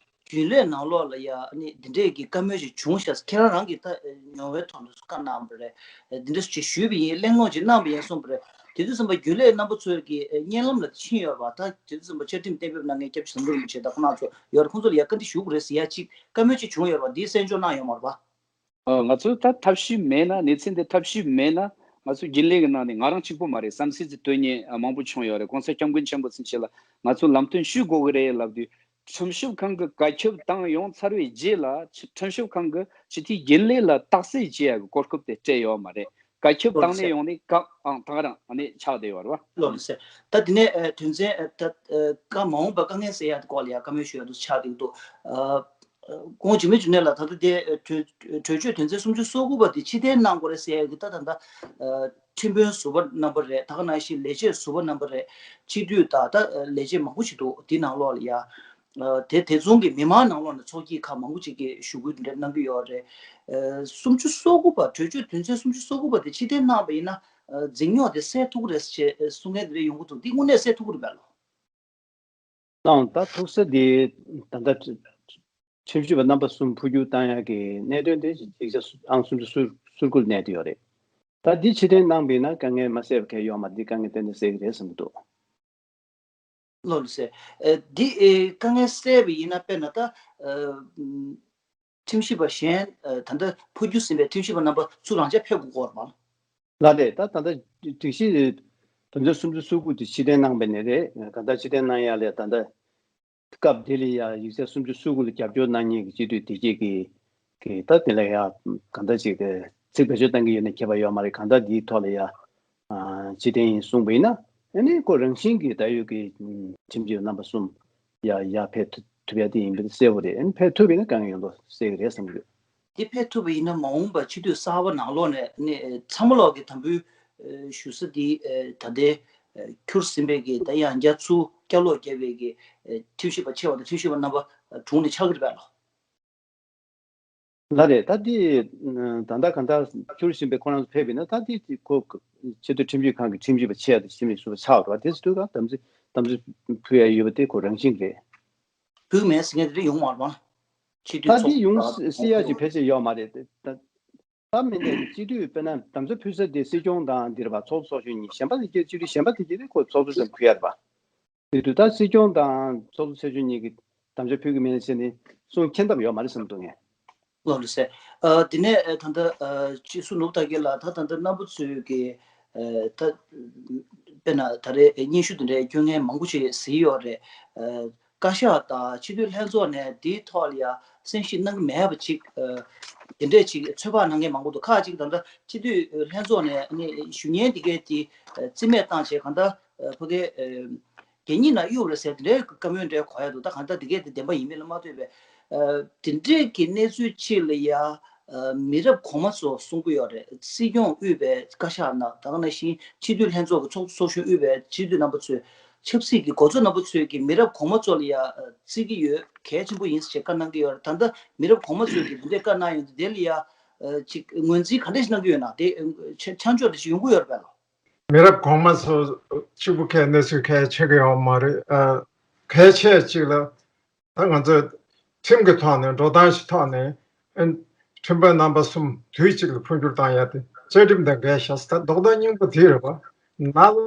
རྒྱུན་ལས་ནང་ལོགས་ལ་ཡ་ཨ་ནི་འདི་འདྲས་ཀྱི་བཀའ་མོལ་ཞིག་བྱུང་ཤག་ཁྱེད་རང་རང་གིས་ད་མྱོང་བའི་ཐོག་ནས་བཀའ་གནང་བ་རེད། འདི་འདྲས་ཞིག་ཞུས་པ་ཡིན། གླེང་སློང་ཅིག་གནང་བ་ཡིན་གསུངས་པ་རེད། དེ་དུས་ཙམ་པ་རྒྱུན་ལས་རྣམ་པ་ཚོས་ཀྱི་བརྙན་ལམ་ལ་ཕྱིན་ཡོད་པ། ད་དེ་དུས་ཙམ་པ་བཅའ་ཁྲིམས་གཏན་འབེབས་གནང་མཁན་སྐྱབས་རྗེ་ཟམ་གདོང་རིན་པོ་ཆེ་དང་ཁོང་རྣམ་ཚོ་ཡོད་རེད། ཁོང་ཚོ་ལ་ཡ་བཀའ་འདྲི་ཞུ་དགོས་རེད་ཟེར་ཡ་ཅིག་བཀའ་མོལ་ཅིག་བྱུང་ཡོད་རེད་པ། འདི་གསན་འཇོག་གནང་ཡོད་མ་རེད་པ། ཨ། ང་ཚོས་ད་ཐབས་ཤེས་མེད་ན། གནས་ཚུལ་འདི་ཐབས་ཤེས་མེད་ན་ང་ཚོ་རྒྱུན་ལས་ཀྱི་ནང་ནས་ང་རང་གཅིག་པོ་མ་རེད། བསམ་ཚུལ་ཅིག་བཏོན་མཁན་མང་པོ་བྱུང་ཡོད་རེད། གོང་ས་སྐྱབས་མགོན་ཆེན་པོ་ཚུན་ཆད་ལ་ང་ཚོ་ལམ་སྟོན་ཞུ་དགོས་ཀྱི་རེད་ལབ་དུས་ཁྲིམས་ཞིབ་ཁང་གི་བཀའ་ཁྱབ་བཏང་ཡོང་ཚར་བའི་རྗེས་ལ་ཁྲིམས་ཞིབ་ཁང་གིས་སྤྱི་འཐུས་རྒྱུན་ལས་ལ་རྟགས་གསལ་བྱེད་ཡ་གི་གོ་སྐབས་དེ་སྤྲད་ཡོད་མ་རེད། བཀའ་ཁྱབ་བཏང་ནས་ཡོང་ནས་བཀའ་ཨང་ད་ག་རང་ཨ་ནི་ཆགས་བསྡད་ཡོད་རེད་བ། ལགས་སོ། ད་དེ་ནས་ཨ་དོན་ཚན་ཨ་ད་ཨ་བཀའ་མ་འོངས་པ་དཀའ་ངལ་སེལ་ཡ་སྐོར་ལ་ཡང་བཀའ་མོལ་ཞུ་ཡ་འདུག་ཆགས་བསྡད་འདུག་ཨ་ཁོང་འཇིགས་མེད་འབྱུང་གནས་ལགས་ད་ལྟ་དེ་ཨ་གྲོས་གྲོས་ཆོད་དོན་ཚན་སུམ་ཅུ་སོ་དགུ་པ་དེ་ཕྱིར་འཐེན་གནང་དགོས་རེད་ཟེར་ཡ་གི་ད་ད་ལྟ་ཨ་ཁྲིམས་དཔོན་ཟུར་པ་རྣམ་པ་རེད། ད་ག་ནང་བཞིན་ལས་བྱེད་ཟུར་པ་རྣམ་པ་རེད། སྤྱི་འཐུས་དང་ད་ཨ་ལས་བྱེད་མང་པོ་ཞིག་འདུག་དེ་ནང་ལོགས་ལ་ཡ་ཨ་དེ་དེ་མཚུངས་ཀྱི་མི་མང་ནང་ལོགས་ནས་ཚོགས་སྐྱིད་ཁག་མང་པོ་ཅིག་གིས་ཞུ་སྐུལ་དེ་འདྲ་གནང་གི་ཡོད་རེད། ཨ་སུམ་ཅུ་སོ་དགུ་པ་གྲོས་ཆོད་དོན་ཚན་སུམ་ཅུ་སོ་དགུ་པ་དེ་ཕྱིར་འཐེན་གནང་བ་ཡིན་ན་ཨ་འཛིང་རྙོག་དེ་སེལ་ཐུབ་ཀྱི་རེད་ཅེས་གསུང་མཁན་དེ་འདྲ་ཡོང་གི་འདུག་འདི་དངོས་གནས་སེལ་ཐུབ་ཀྱི་རེད་པས་ལགས། ཨང་། ད་ཐུག་ས་འདི་ད་ལྟ་ཁྲིམས་ཞིབ་པ་རྣམ་པ་གསུམ་འཕོ་འགྱུར་བཏང་ཡག་གི་གནད་དོན་དེ་ཡིག་ཆ་ཨང་སུམ་ཅུ་སོ་དགུ་ལ་གནས་བསྡད་ཡོད་རེད། ད་འདི་ཕྱིར་འཐེན་གནང་བ་ཡིན་ན་དཀའ་ངལ་མ་སེལ་བ་གང་ཡང་ཡོད་མ་རེད། འདི་དཀའ་ངལ་ཏན་ཏན་སེལ་གྱི་རེད་བསམ་གྱི་འདུག་ལགས་སོ། ཨ་འདི་ཨེ་དཀའ་ངལ་སེལ་བ་ཡིན་ན་དཔེར་ན་ད་ཨ་ཁྲིམས་ཞིབ་པ་གཞན་ཨ་ད་ལྟ་འཕོ་འགྱུར་ཟིན་པའི་ཁྲིམས་ཞིབ་པ་རྣམ་པ་ཚུར་རང་འཇགས་ཕེབས་དགོས་ཀྱི་ཡོད་རེད་པ། ལགས་རེད། ད་ད་ལྟ་སྒྲིག་གཞི་དོན་ཚན་སུམ་ཅུ་སོ་དགུ་དེ་ཕྱིར་འཐེན་གནང་བ་ནས་རེད། གང་ལྟར་ཕྱིར་འཐེན་གནང་ཡ་ལས་ད་ལྟ་སྐབས་དེ་ལ་ཡ་ཡིག་ཚད་སུམ་ཅུ་སོ་དགུ་ལ་རྒྱབ་སྐྱོར་གནང་མཁན་གྱི་སྤྱི་འཐུས་དེ་གཅིག་གིས་གི་ད་དེ་ལ་ཡ་གང་ལྟར་ཅིག་དེ་ཚིག་བེད་སྤྱོད་གཏང་གི་ཡོད་ན་ཁྱད་པར་ཡོད་མ་རེད། གང་ལྟར་འདིའི་ཐོག་ལ་ཡ་ཨ་ཕྱིར་འཐེན་ཡིན་གསུངས་པ་ཡིན་ན་ཨ་ནི་ཁོ་རང་བཞིན་གྱིས་ད་ཡོད་ཀྱི་ཁྲིམས་ཞིབ་རྣམ་པ་གསུམ་ཡ་ཡ་ཕེབས་ཐུབ་ཐུབ་ཡ་དེ་ཡིན་པ་དེ་གསལ་པོ་རེད། ཨ་ནི་ཕེབས་ཐུབ་པ་ཡིན་ན་དཀའ་ངལ་ཡོང་མདོག་གསལ་གི་རེད་བསམ་གྱི་ཡོད། དེ་ཕེབས་ཐུབ་པ་ཡིན་ན་མ་འོངས་པར་སྤྱི་འཐུས་གསར་པ་ནང་ལོགས་ནས་ནི་ཚང་མ་ལོག་གི་དམ་འབུལ་ཞུ་ས་དེ་ད་ལྟའི་འཁྱུར་ཟིན་པའི་གི་ད་ཡང་བསྐྱར་ཚུར་བསྐྱར་ལོག་བརྒྱབ་པའི་གི་ཁྲིམས་ཞིབ་པ་ཆེ་བ་དང་ཁྲིམས་ཞིབ་པ་རྣམ་པ་དྲུང་ནས་ཆགས་ཀྱི་རེད་པས་ལགས། ལགས་རེད། ད་དེ་ད་ལྟ་གང་ལྟར་འཁྱུར་བཞིན་པའི་ཁོ་རང་ཚོ་ཕེབས་པ་ཡིན་ན་ད་དེ་ཁོ་ཆེས་མཐོའི་ཁྲིམས་ཞིབ་ཁང་གི་ཁྲིམས་ཞིབ་པ་ཆེ་བ་དང་ཁྲིམས་ཞིབ་ཟུར་པ་ཆགས་པ་རེད་པ། དེ་ཚོ་དུས་གང་དམ་ཚིག་དམ་ཚིག་ཕུལ་ཡ་ཡོད་པ་དེ་ཁོ་རང་བཞིན་རེད། ཕུལ་མེད་ཟེར་མཁན་དེ་འདྲ་ཡོང་བ་རེད་པ། སྤྱི་འཐུས་ད་ཚོགས་དེ་ཡོང་གཟོ་སྲིད་ཡ་ཅིག་ཕལ་ཆེར་ཡོད་མ་རེད། ད་ད་མིན་ནས་སྤྱི་འཐུས་དཔེར་ན་དམ་བཅའ་ཕུལ་ས་དེ་སྲིད་སྐྱོང་དང་འདིར་བ་ཚོགས་གཙོ་ཚོགས་གཞོན་གཉིས་གཞན་པ་དེ་གྱད་སྤྱི་འཐུས་གཞན་པ་དེ་གྱད་དེ་ཁོ་ཚོགས་གཙོ་ཙམ་ཕུལ་ཡ་རེད་པ། དེ་དུས་ད་སྲིད་སྐྱོང་དང་ཚོགས་གཙོ་ཚོགས་གཞོན་གཉིས་ཀྱིས་དམ་བཅའ་ཕུལ་གྱི་མེད་ཟེར་ནས་གསུང་མཁྱེན་ཐབས་ཡོད་མ་རེད་བསམ་འདུག་ངས། ལགས་རེད་ཟེར། ཨ་དེ་ནས་ཨ་ད་ལྟ་ཨ་སྤྱི་ཟུར་ནོར་བུ་དར་རྒྱས་ལགས། ད་ད་ལྟ་རྣམ་པ་ཚོས་ཀྱི་ཨ་ད་དཔེར་ན་ད་རེས་སྙན་ཞུ་དེ་འདྲའི་སྐྱོན་ངན་མང་པོ་ཞིག་གཟིགས་ཡོད་རེད། ཨ་བཀའ་ཤག་དང་སྤྱི་འཐུས་ལྷན་ཚོགས་ནས་དེའི་ཐོག་ལ་ཡ་གསན་ཞིབ་གནང་གི་མེད་པ་ཅིག་ཨ་དེ་འདྲས་ཅིག་ཚོད་དཔག་གནང་མཁན་མང་པོ་འདུག་ཁག་ཅིག་ད་ལྟ་སྤྱི་འཐུས་ལྷན་ཚོགས་ནས་ཨ་ནི་ཞུ་སྙན་དེ་གའི་དེ་ཨ་རྩིས་མེད་བཏང་བྱས་གང་ལྟར་ཨ་ཕ་གའི་ཨ་ གད་སྙིགས་ནང་གཡུགས་རེད་ཟེར་དེ་འདྲའི་བཀའ་མོལ་འདྲ་གོ་ཡ་འདུག་ད་གང་ལྟར་དེ་གས་དེ་བདེན་པ་ཡིན་མིན་ལ་མ་ལྟོས་པའི་དེ་འདྲའི་གི་གནས་ཚུལ་ཅིག་ལ་ཡ་མི་རབས་གོང་མ་ཚོ་གསུང་གི་ཡོད་རེད། སྲིད་སྐྱོང་དབུས་པའི་བཀའ་ཤག་ནང་ད་ག་ནང་བཞིན་སྤྱི་འཐུས་ལྷན་ཚོགས་ཀྱི་ཚོགས་གཙོ་ཚོགས་གཞོན་དབུས་པའི་སྤྱི་འཐུས་རྣམ་པ་ཚོས་ཆབ་སྲིད་ཀྱི་འགོ་གཙོ་རྣམ་པ་ཚོས་ཀྱི་མི་རབས་གོང་མ་ཚོ་ལ་ཡ་བརྩི་གི་ཡོད། གལ་ཆེན་པོ་ཡིན་ཟེར་བཀའ་གནང་གི་ཡོད་རེད། ད་ལྟ་མི་རབས་གོང་མ་ཚོས་ཀྱི་འདི་འདྲའི་བཀའ་གནང་ཡོང་དུས་དེ་ལ་ཡ་ཅིག་ངོས་འཛིན་ག་འདྲ་ཞིག་གནང་གི་ཡོད་ན་དེ་ཆ་ཆ་འཇོག་དེ་ཞིག་ཡོང་གི་ཡོད་རེད་པས་ལགས། མི་རབས་གོང་མ་ཚོ་གཅིག་པུ་གལ་གནས་ཚུལ་གལ་ཆེ་གི་ཡོད་མ་རེད། ཨ། གལ་ཆེ་གཅིག་ལ་ད་ང་ཚོས་ཁྲིམས་ཀྱི་ཐོག་ནས་འགྲོ་སྟངས་ཤིག་ཐོག་ནས་ཨ། ཁྲིམས་དཔོན་རྣམ་པ་གསུམ་དུས་གཅིག་ལ་འཕོ་འགྱུར་བཏང་ཡ་དེ་བཅའ་ཁྲིམས་དང་འགལ་ཤག་ད་རྡོག་རྡོག་སྙིང་པོ་དེ་རེད་པ། null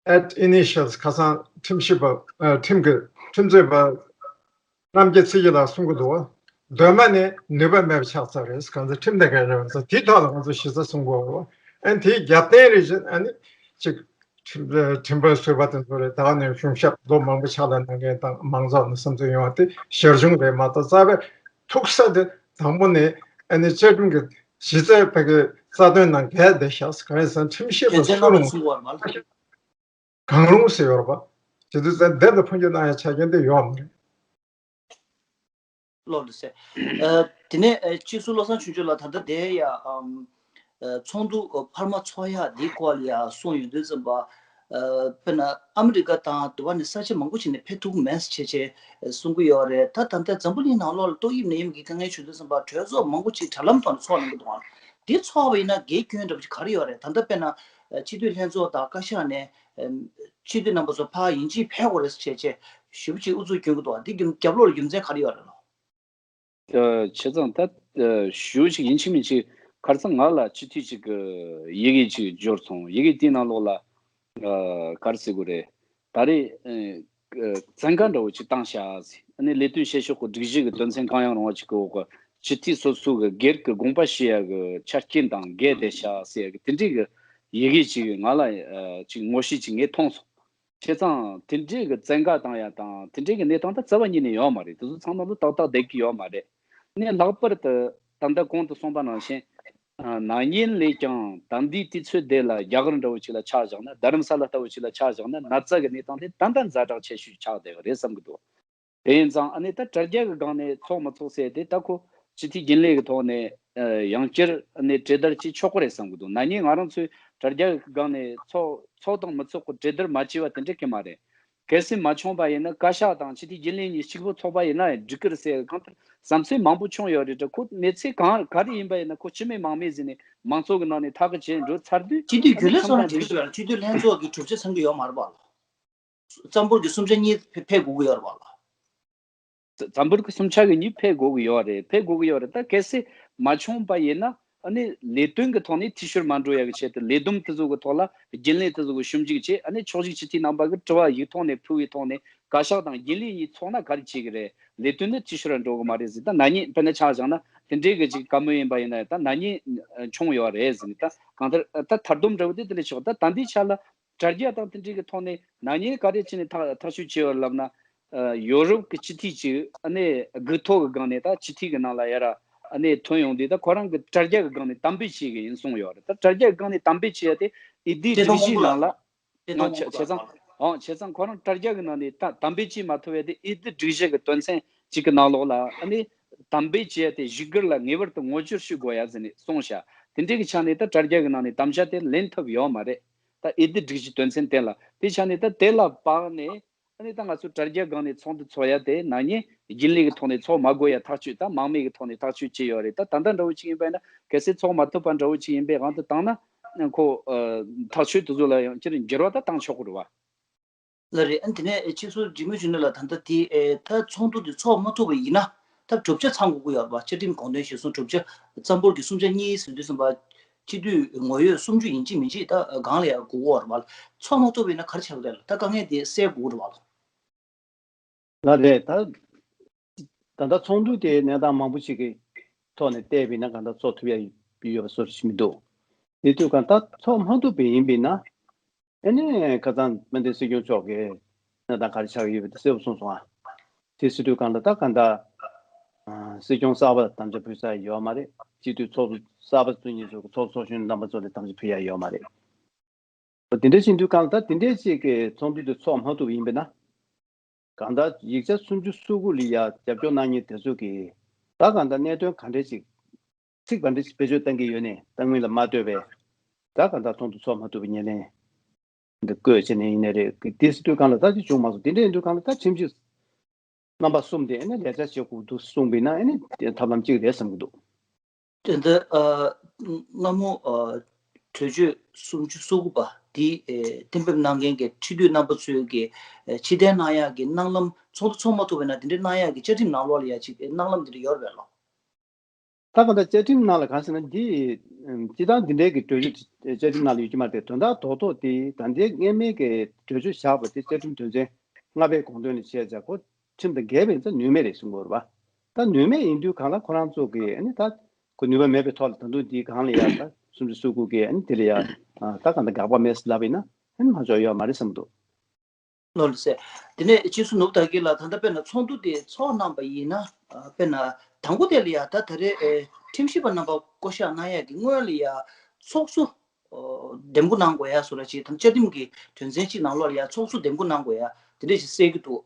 ad initio ཁ་སང་ཁྲིམས་ཞིབ་པ་ཨ། ཁྲིམས་ཀྱི་ཁྲིམས་རྩོད་པ། རྣམ་རྒྱལ་ཚེ་སྐྱིད་ལགས་གསུང་གི་འདུག་བ། གདོད་མ་ནས་ནུས་པ་མེད་པ་ཆགས་ཚར་རེད། གང་ཚེ་ཁྲིམས་དང་འགལ་རེད་བ། དེའི་ཐོག་ལ་ང་ཚོ་ཞིབ་ཚགས་གསུང་དགོས་བ། ཨ་ནི་དེའི་རྒྱབ་རྟེན་རེ་བཞིན་ཨ་ནི་ཅིག་ཁྲིམས་ཁྲིམས་དཔོན་ཟུར་པ་དེ་ཚོ་རེད། ད་ག་ནས་གཞུང་ཞབས་ལོ་མང་པོ་ཕྱག་ལས་གནང་མཁན་དང་མང་ཚོགས་ནས་བསམ་ཚུལ་ཡོང་བ་དེ་ཞར་བྱུང་རེད་མ་གཏོགས་རྩ་བའི་ཐུག་ས་དེ་དང་པོ་ནས་ཨ་ནི་བཅའ་ཁྲིམས་ཀྱི་གཞི་རྩའི་བོད་ཀྱི་རྩ་དོན་ནང་འགལ་བསྡད་ཤག་གང་ཡིན་ཟེར་ན་ཁྲིམས་ཞིབ་པ་རྒྱལ་བཙན་ལྷ་མོ་གསུང་བར་མ་ལ། གང་རུང་ཟེར་ཡོད་རེད་པ། བྱེད་དུས་ཙང་བདེན་དུ་འཕོ་འགྱུར་གནང་ཡ་ཆ་རྐྱེན་དེ་ཡོད་མ་རེད། ལགས་རེད་ཟེར། ཨ། དེ་ནས་ཨ། སྤྱི་ཟུར་བློ་བཟང་ཆོས་འབྱོར་ལགས་ད་ལྟ་དེ་ཡ་ཨམ། ཨ། ཚོགས་འདུ་འཕར་མ་ཚོགས་ཡ་འདིའི་སྐོར་ལ་ཡ་གསུངས་ཡོང་དུས་ཙམ་པ། ཨ། དཔེར་ན་ཨ་མི་རི་ཀ་དང་དུ་བ་ནས་ས་ཆ་མང་པོ་ཞིག་ནས་ཕེབས་ཐུབ་མེད་ཟེར་བྱས་བྱས་གསུང་གི་ཡོད་རེད། ད་ད་ལྟ་འཛམ་བུ་གླིང་ནང་ལོགས་ལ་ཏོག་དབྱིབས་ནད་ཡམས་ཀྱི་དཀའ་ངལ་བྱུང་དུས་ཙམ་པ་གྲོས་ཚོགས་མང་པོ་ཅིག་དྲ་ལམ་ཐོག་ནས་ཚོགས་གནང་གི་འདུག་ཨང་། འདི་ཚོགས་པ་ཡིན་ན་དགེ་སྐྱོན་འདྲ་པོ་ཅིག་ག་རེ་ཡོད་རེད། ད་ལྟ་དཔེར་ན་སྤྱི་འཐུས་ལྷན་ཚོགས་དང་བཀའ་ཤག་ནས་སྤྱི་འཐུས་རྣམ་པ་ཚོ་ཕར་ཡིན་གཅིག་ཕེབས་དགོས་རེད་ཟེར་བྱས་བྱས་ཞེ་པོ་ཅིག་ཨུ་ཚུགས་སྐྱོན་གྱི་འདུག་ཨ། འདི་རྒྱབ་རྒྱབ་ལོགས་ལ་རྒྱུ་མཚན་ག་རེ་ཡོད་རེད་ལགས། བྱས་ཙང་ད་ཞུ་ཞིག་ཡིན་གཅིག་མིན་གཅིག་ཁ་སང་ང་ལ་སྤྱི་འཐུས་ཅིག་གི་ཡི་གེ་ཅིག་འབྱོར་སོང་། ཡི་གེ་དེའི་ནང་ལོགས་ལ་ག་རེ་ཟེར་དགོས་རེད། ད་རེས་བཙན་བཀའ་འདྲ་བོ་ཅིག་བཏང་ཤག་ཟེར། ཨ་ནི་ལས་དོན་བྱེད་ཕྱོགས་ཀྱི་སྒྲིག་གཞི་གི་དོན་ཚན་གང་ཡང་རུང་བ་ཅིག་གི་འོག་གི་སྤྱི་འཐུས་སོ་སོ་གི་སྒེར་གྱི་དགོངས་པ་བཞེས་ཡ་གི་ཆ་རྐྱེན་དང་འགལ་བསྡད་ཤག་ཟེར་ཡ་གི་དེ་འདྲའི་གི་ཡི་གེ་ཅིག་ང་ལ་ཅིག་ངོ་ཤེས་ཅིག་ངས་མཐོང་སོང་། བྱས་ཙང་དེ་འདྲའི་གི་བཙན་བཀའ་བཏང་ཡ་དང་དེ་འདྲའི་གི་གནས་སྟངས་ད་རྩ་བ་ཉིད་ནས་ཡོད་མ་རེད། དེ་ཚོ་ཚང་མ་ལོ་ཏག་ཏག་བསྡད་ཀྱི་ཡོད་མ་རེད། ནས་ལྷག་པར་དུ་ད་ལྟ་གོང་དུ་གསུངས་པ་ནང་བཞིན། ཨ། ན་ནིང་ལས་ཀྱང་ད་ལྟའི་དུས་ཚོད་དེ་ལ་རྒྱ་གར་འདྲ་བོ་ཅིག་ལ་ཆ་བཞག་ན། རྡ་རམ་ས་ལ་ལྟ་བུ་ཅིག་ལ་ཆ་བཞག་ན་ན་ཚ་གི་གནས་སྟངས་དེ་ད་ལྟ་ཛ་དྲག་ཆེ་ཤོས་ཆགས་བསྡད་པ་རེད་བསམ་གྱི་འདུག་དེ་ཡིན་ཙང་ཨ་ནི་ད་དྲ་རྒྱ་གི་སྒང་ནས་ཚོགས་མི་ཚོགས་ཟེར་དེ་ད་ཁོ་སྤྱི་འཐུས་རྒྱུན་ལས་ཀྱི་ཐོག་ནས་ཡང་བསྐྱར་ཨ་ནི་གྲོས་བསྡུར་ཅིག་ཆོག་གི་རེད་བསམ་གྱི་འདུག་ན་ནིང་ང་རང་ཚོས་དྲ་རྒྱ་གི་སྒང་ནས་ཚོགས་ཚོགས་དང་མི་ཚོགས་ཀྱི་གྲོས་བསྡུར་མ་བྱས་པ་དེ་འདྲ་གི་མ་རེད། གལ་སྲིད་མ་བྱུང་པ་ཡིན་ན་བཀའ་ཤག་དང་སྤྱི་འཐུས་རྒྱུན་ལས་གཉིས་གཅིག་པུ་ཚོགས་པ་ཡིན་ན་ཡང་འགྲིག་གི་རེད་ཟེར། གང་ལྟར་བསམ་ཚུལ་མང་པོ་བྱུང་ཡོད་རེད་དྲ། ཁོ་གནས་ཚུལ་གང་ག་རེ་ཡིན་པ་ཡིན་ན་ཁོ་སྤྱི་མོས་དམངས་མོས་ཟེར་ནས་མང་ཚོགས་ཀྱི་ནང་ནས་ཐག་གིས་བཅད་འགྲོ་ཚར་དུས། སྤྱི་འཐུས་རྒྱུན་ལས་ཚོགས་ནས་འགྲིག་གི་རེད། སྤྱི་འཐུས་ལྷན་ཚོགས་ཀྱི་གྲུབ་ཆ་ཚང་གི་ཡོད་མ་རེད་པ་ལགས། རྩ་འབོར་གྱི་གསུམ་ཆ་གཉིས་ཕེབས་དགོས་ཀྱི་ཡོད་རེད་པ་ལགས། རྩ་འབོར་གྱི་གསུམ་ཆ་གི་གཉིས་ཕེབས་དགོས་ཀྱི་ཡོད་རེད། ཕེབས་དགོས་ཀྱི་ཡོད་རེད། ད་གལ་སྲིད་མ་བྱུང་པ་ཡིན་ན་ཨ་ནི་ལས་དོན་གྱི་ཐོག་ནས་འཐུས་ཤོར་མ་འགྲོ་ཡ་གི་ཆེད་དུ་ལས་བསྡོམས་དེ་ཚོ་གི་ཐོག་ལ་རྒྱུན་ལས་དེ་ཚོ་གི་ཞིབ་འཇུག་བྱས། ཨ་ནི་ཕྱོགས་བཞུགས་སྤྱི་འཐུས་རྣམ་པ་གི་དྲི་བ་ཡིག་ཐོག་ནས་ཕུལ་བའི་ཐོག་ནས་བཀའ་ཤག་དང་རྒྱུན་ལས་གཉིས་ཚོགས་ན་ག་རེ་བྱེད་ཀྱི་རེད། ལས་དོན་ནི་འཐུས་ཤོར་ར་འགྲོ་གི་མ་རེད་ཟེར། ད་ན་ནིང་དཔེར་ན་ཆ་བཞག་ན་དེ་འདྲའི་གི་ཅིག་བཀའ་མོལ་ཡིན་པ་ཡིན་ན་ད་ན་ནིང་བྱུང་ཡོད་རེད་ཟེར་ནས། ད་གང་ལྟར་ད་མཐར་སྡོམ་འདྲ་བོ་དེ་དེ་ལས་ཆོག་ད་ད་འདིའི་ཆ་ལ་དྲ་རྒྱ་དང་དེ་འདྲའི་གི་ཐོག་ནས་ན་ནིང་ག་རེ་བྱས་ནས་ཐག་ཐག་གཅོད་བྱས་ཡོད་ལབ་ན། ཡོ་རོབ་ཀྱི་སྤྱི་འཐུས་ཅིག་ཨ་ནི་དགུ་ཐོག་གི་སྒང་ནས་ད་སྤྱི་འཐུས་ཀྱི་ནང་ལ་ཡར་ཨ་ནི་ཐོན་ཡོང་དུས་ད་ཁོ་རང་གི་དྲ་རྒྱ་གི་སྒང་ནས་དམ་འབུལ་བྱེད་ཀྱི་ཡིན་གསུངས་ཡོད་རེད། ད་དྲ་རྒྱ་གི་སྒང་ནས་དམ་འབུལ་བྱེད་ཡ་དེ་འོས་བསྡུའི་སྒྲིག་གཞིའི་ནང་ལ། ང་བྱས་ཙང་། འོང་བྱས་ཙང་ཁོ་རང་དྲ་རྒྱ་གི་ནང་ནས་ད་དམ་འབུལ་བྱེད་མ་ཐུབ་ཡ་དེ་འོས་བསྡུ་སྒྲིག་གཞི་གི་དོན་ཚན་གཅིག་གི་ནང་ལོགས་ལ་ཨ་ནི་དམ་འབུལ་བྱེད་ཡ་དེ་བཞུགས་སྒར་ལ་ངེས་པར་དུ་ངོ་སྦྱོར་ཞུ་དགོས་ཡ་ཟེར་ནས་གསུངས་ཤག་དེ་འདྲའི་གི་ཆ་ནས་ད་དྲ་རྒྱ་གི་ནང་ནས་དམ་བཅའ་དེ་ལེན་ཐུབ་ཡོད་མ་རེད། ད་འོས་བསྡུ་སྒྲིག་གཞི་དོན་ཚན་དེ་ལ་དེ་ཆ་ནས་ད་དེ་ལ་དཔག་ནས་ཨ་ནི་ད་ང་ཚོ་དྲ་རྒྱ་སྒང་ནས་ཚོགས་འདུ་ཚོགས་ཡ་དེ་ན་ནིང་རྒྱུན་ལས་ཀྱི་ཐོག་ནས་ཚོགས་མ་དགོས་ཡ་ཐག་གཅོད། ད་མང་མོས་ཀྱི་ཐོག་ནས་ཐག་གཅོད་བྱས་ཡོད་རེད། ད་ད་ལྟ་འདྲ་བོ་ཅིག་ཡིན་པ་ཡིན་ན་གལ་སྲིད་ཚོགས་མ་ཐུབ་པ་འདྲ་བོ་ཅིག་ཡིན་པའི་དབང་དུ་བཏང་ན་ཁོ་ཐག་གཅོད་དེ་ཚོ་ལ་ཡང་སྤྱིར་འགྱུར་བ་ད་བཏང་ཆོག་གི་རེད་བ། ལགས་རེད། ཨ་ནི་དེ་ནས་སྤྱི་ཟུར་འཇིགས་མེད་གཞོན་ནུ་ལགས་ད་ལྟ་དེ་ད་ཚོགས་འདུ་དེ་ཚོགས་མ་ཐུབ་པ་ཡིན་ན་ད་གྲུབ་ཆ་ཚང་དགོས་ཀྱི་ཡོད་རེད་བ། བཅའ་ཁྲིམས་དགོངས་དོན་གཞིར་བཟུང་གྲུབ་ཆ་རྩ་འབོར་གྱི་གསུམ་ཆ་གཉིས་ཟེར་དུས་ཙམ་པ། སྤྱི་འཐུས་ངོ་ཡོད་སུམ་ཅུ་ཡིན་གཅིག་མིན་གཅིག་ད་སྒང་ལ་ཡང་དགོས་ཀྱི་ཡོད་རེད་བ། ཚོགས་མ་ཐུབ་པ་ཡིན་ན་ག་རེ་ཆགས་ཀྱི་རེད་ལགས། ད་དཀའ་ངལ་དེ་སེལ་དགོས་ཀྱི་རེད་བ་ལགས། ལགས་རེད། ད་ད་ལྟ་ཚོགས་འདུ་དེ་གནས་སྟངས་མང་པོ་ཞིག་གི་ཐོག་ནས་བལྟས་པ་ཡིན་ན་གང་ལྟར་ཚོགས་ཐུབ་ཡ་ཡོད་པ་བཟོ་འདྲ་ཞིག་མི་འདུག་དེ་དུས་གང་ལྟར་ཚོགས་མ་ཐུབ་པ་ཡིན་པ་ཡིན་ན། ཨ་ནི་ཁ་སང་དཔལ་ལྡན་སྲིད་སྐྱོང་མཆོག་གིས་གནས་སྟངས་ག་རེ་ཆགས་ཀྱི་ཡོད་པ་དེ་གསལ་པོ་གསུངས་སོང་ཨ། དེ་ཟེར་དུས་གང་ལྟར་ད་གང་ལྟར་སྲིད་སྐྱོང་གསར་པ་དམ་བཅའ་ཕུལ་ས་ཡོད་མ་རེད། སྤྱི་འཐུས་ཚོགས་གཙོ་གསར་པ་ཚོ་གཉིས་ཚོ་ཚོགས་གཙོ་གཞོན་རྣམ་པ་ཚོ་ལ་དམ་བཅའ་ཕུལ་ཡ་ཡོད་མ་རེད། དེ་འདྲ་བྱེད་དུས་གང་ལྟར་དེ་འདྲའི་ཅིག་གི་ཚོགས་འདུ་དེ་ཚོགས་མ་ཐུབ་པ་ཡིན་པས་ན། གང་ལྟར་ཡིག་ཆ་སུམ་ཅུ་སོ་དགུ་ལ་ཡ་རྒྱབ་སྐྱོར་གནང་མཁན་དེ་ཚོ་གིས་ད་གང་ལྟར་གནད་དོན་ག་འདྲས་ཅིག་ཚིག་ག་འདྲས་ཅིག་བེད་སྤྱོད་གཏང་གི་ཡོད་ནས་གཏང་མིན་ལ་མ་ལྟོས་པའི་ད་གང་ལྟར་ཚོགས་འདུ་ཚོགས་མ་ཐུབ་པའི་ཉེར་ལེན་འདི་བཀོད་བྱས་ནས་ཡིན་ནའི་རེད། དེ་སྲིད་དུས་གང་ལ་ད་ཅིག་བྱུང་མ་སོང་། དེ་འདྲ་ཡིན་དུས་གང་ལ་ད་ཁྲིམས་ཞིབ་རྣམ་པ་གསུམ་དེ་ཨ་ནི་ལས་ཀ་བྱེད་དགོས་འདུག་གསུངས་པས་ན་ཨ་ནི་དེ་ཐབས་ལམ་གཅིག་རེད་བསམ་གྱི་འདུག། དེ་འདི་ཨ་སྔ་མོ་ཨ་གྲོས་ཆོད་སུམ་ཅུ་སོ་དགུ་པ་དེ་ཨེ་གཏན་འབེབས་གནང་མཁན་གྱི་ཁྲི་འདུས་རྣམ་པ་ཚོས་ཀྱི་ཨེ་ཕྱིར་འཐེན་གནང་ཡག་གི་གནང་ལམ་ཚོགས་འདུ་ཚོགས་མ་ཐུབ་པ་ཡིན་ན་དེ་འདྲའི་གནང་ཡག་གི་བཅའ་ཁྲིམས་ནང་ལོགས་ལ་ཡ་ཅིག་གནང་ལམ་དེ་འདྲ་ཡོད་རེད་པས་ལོ། ད་ག་ད་བཅའ་ཁྲིམས་ནང་ལ་གང་ཟེར་ན་འདི་ཨམ་སྤྱི་བཏང་འདི་འདྲའི་གི་གྲོས་ཆོད་བཅའ་ཁྲིམས་ནང་ལ་ཡོད་ཀྱི་མ་རེད་དེ། དོན་དག་རྡོག་རྡོག་དེ་ད་ལྟའི་སྔོན་མའི་གི་གྲོས་ཆོད་བཞག་པ་དེ་བཅའ་ཁྲིམས་དོན་ཚན་ལྔ་པའི་དགོངས་དོན་ལ་བྱས་ཙང་ཁོ་ཁྲིམས་དང་འགལ་བ་ཡིན་ཙང་ནུས་མེད་རེད་གསུང་གི་ཡོད་རེད་པ། ད་ནུས་མེད་ཡིན་དུས་གང་ལ་ཁོ་རང་ཚོ་གི་ཨ་ནི་ད་ཁོ་ནུས་པ་མེད་པའི་ཐོག་ལ་ད་དུང་འདིའི་སྒང་ལ་ཡ་ད་སུམ་ཅུ་སོ་དགུ་གི་ཨ་ནི་དེ་ལ་ཡ་ད་གང་ལྟར་དགག་པ་མེད་ཟེར་ལབ་པ་ཡིན་ན་ཨ་ནི་མ་ཆོག་ཡོད་མ་རེད་བསམ་འདུག། ལོ་ལ་ཟེར། དེ་ནས་སྤྱི་ཟུར་ནུབ་དར་རྒྱས་ལགས། ད་ལྟ་དཔེར་ན་ཚོགས་འདུ་དེ་ཚོགས་གནང་པ་ཡིན་ན་ཨ་དཔེར་ན་དང་པོ་དེ་ལ་ཡ་ད་ད་རེས་ཨེ་ཁྲིམས་ཞིབ་པ་རྣམ་པ་བསྐོ་གཞག་གནང་ཡག་གི་སྔོན་ལ་ཡ་ཚོགས་གཙོ་ཨོ་འདེམས་བསྐོ་གནང་དགོས་ཡ་བཟོ་འདྲ་ཅིག་དང་བཅའ་ཁྲིམས་ཀྱི་དོན་ཚན་གཅིག་ནང་ལོགས་ལ་ཡ་ཚོགས་གཙོ་འདེམས་བསྐོ་གནང་དགོས་ཡ་དེ་འདྲ་ཞིག་གསལ་གྱི་འདུག།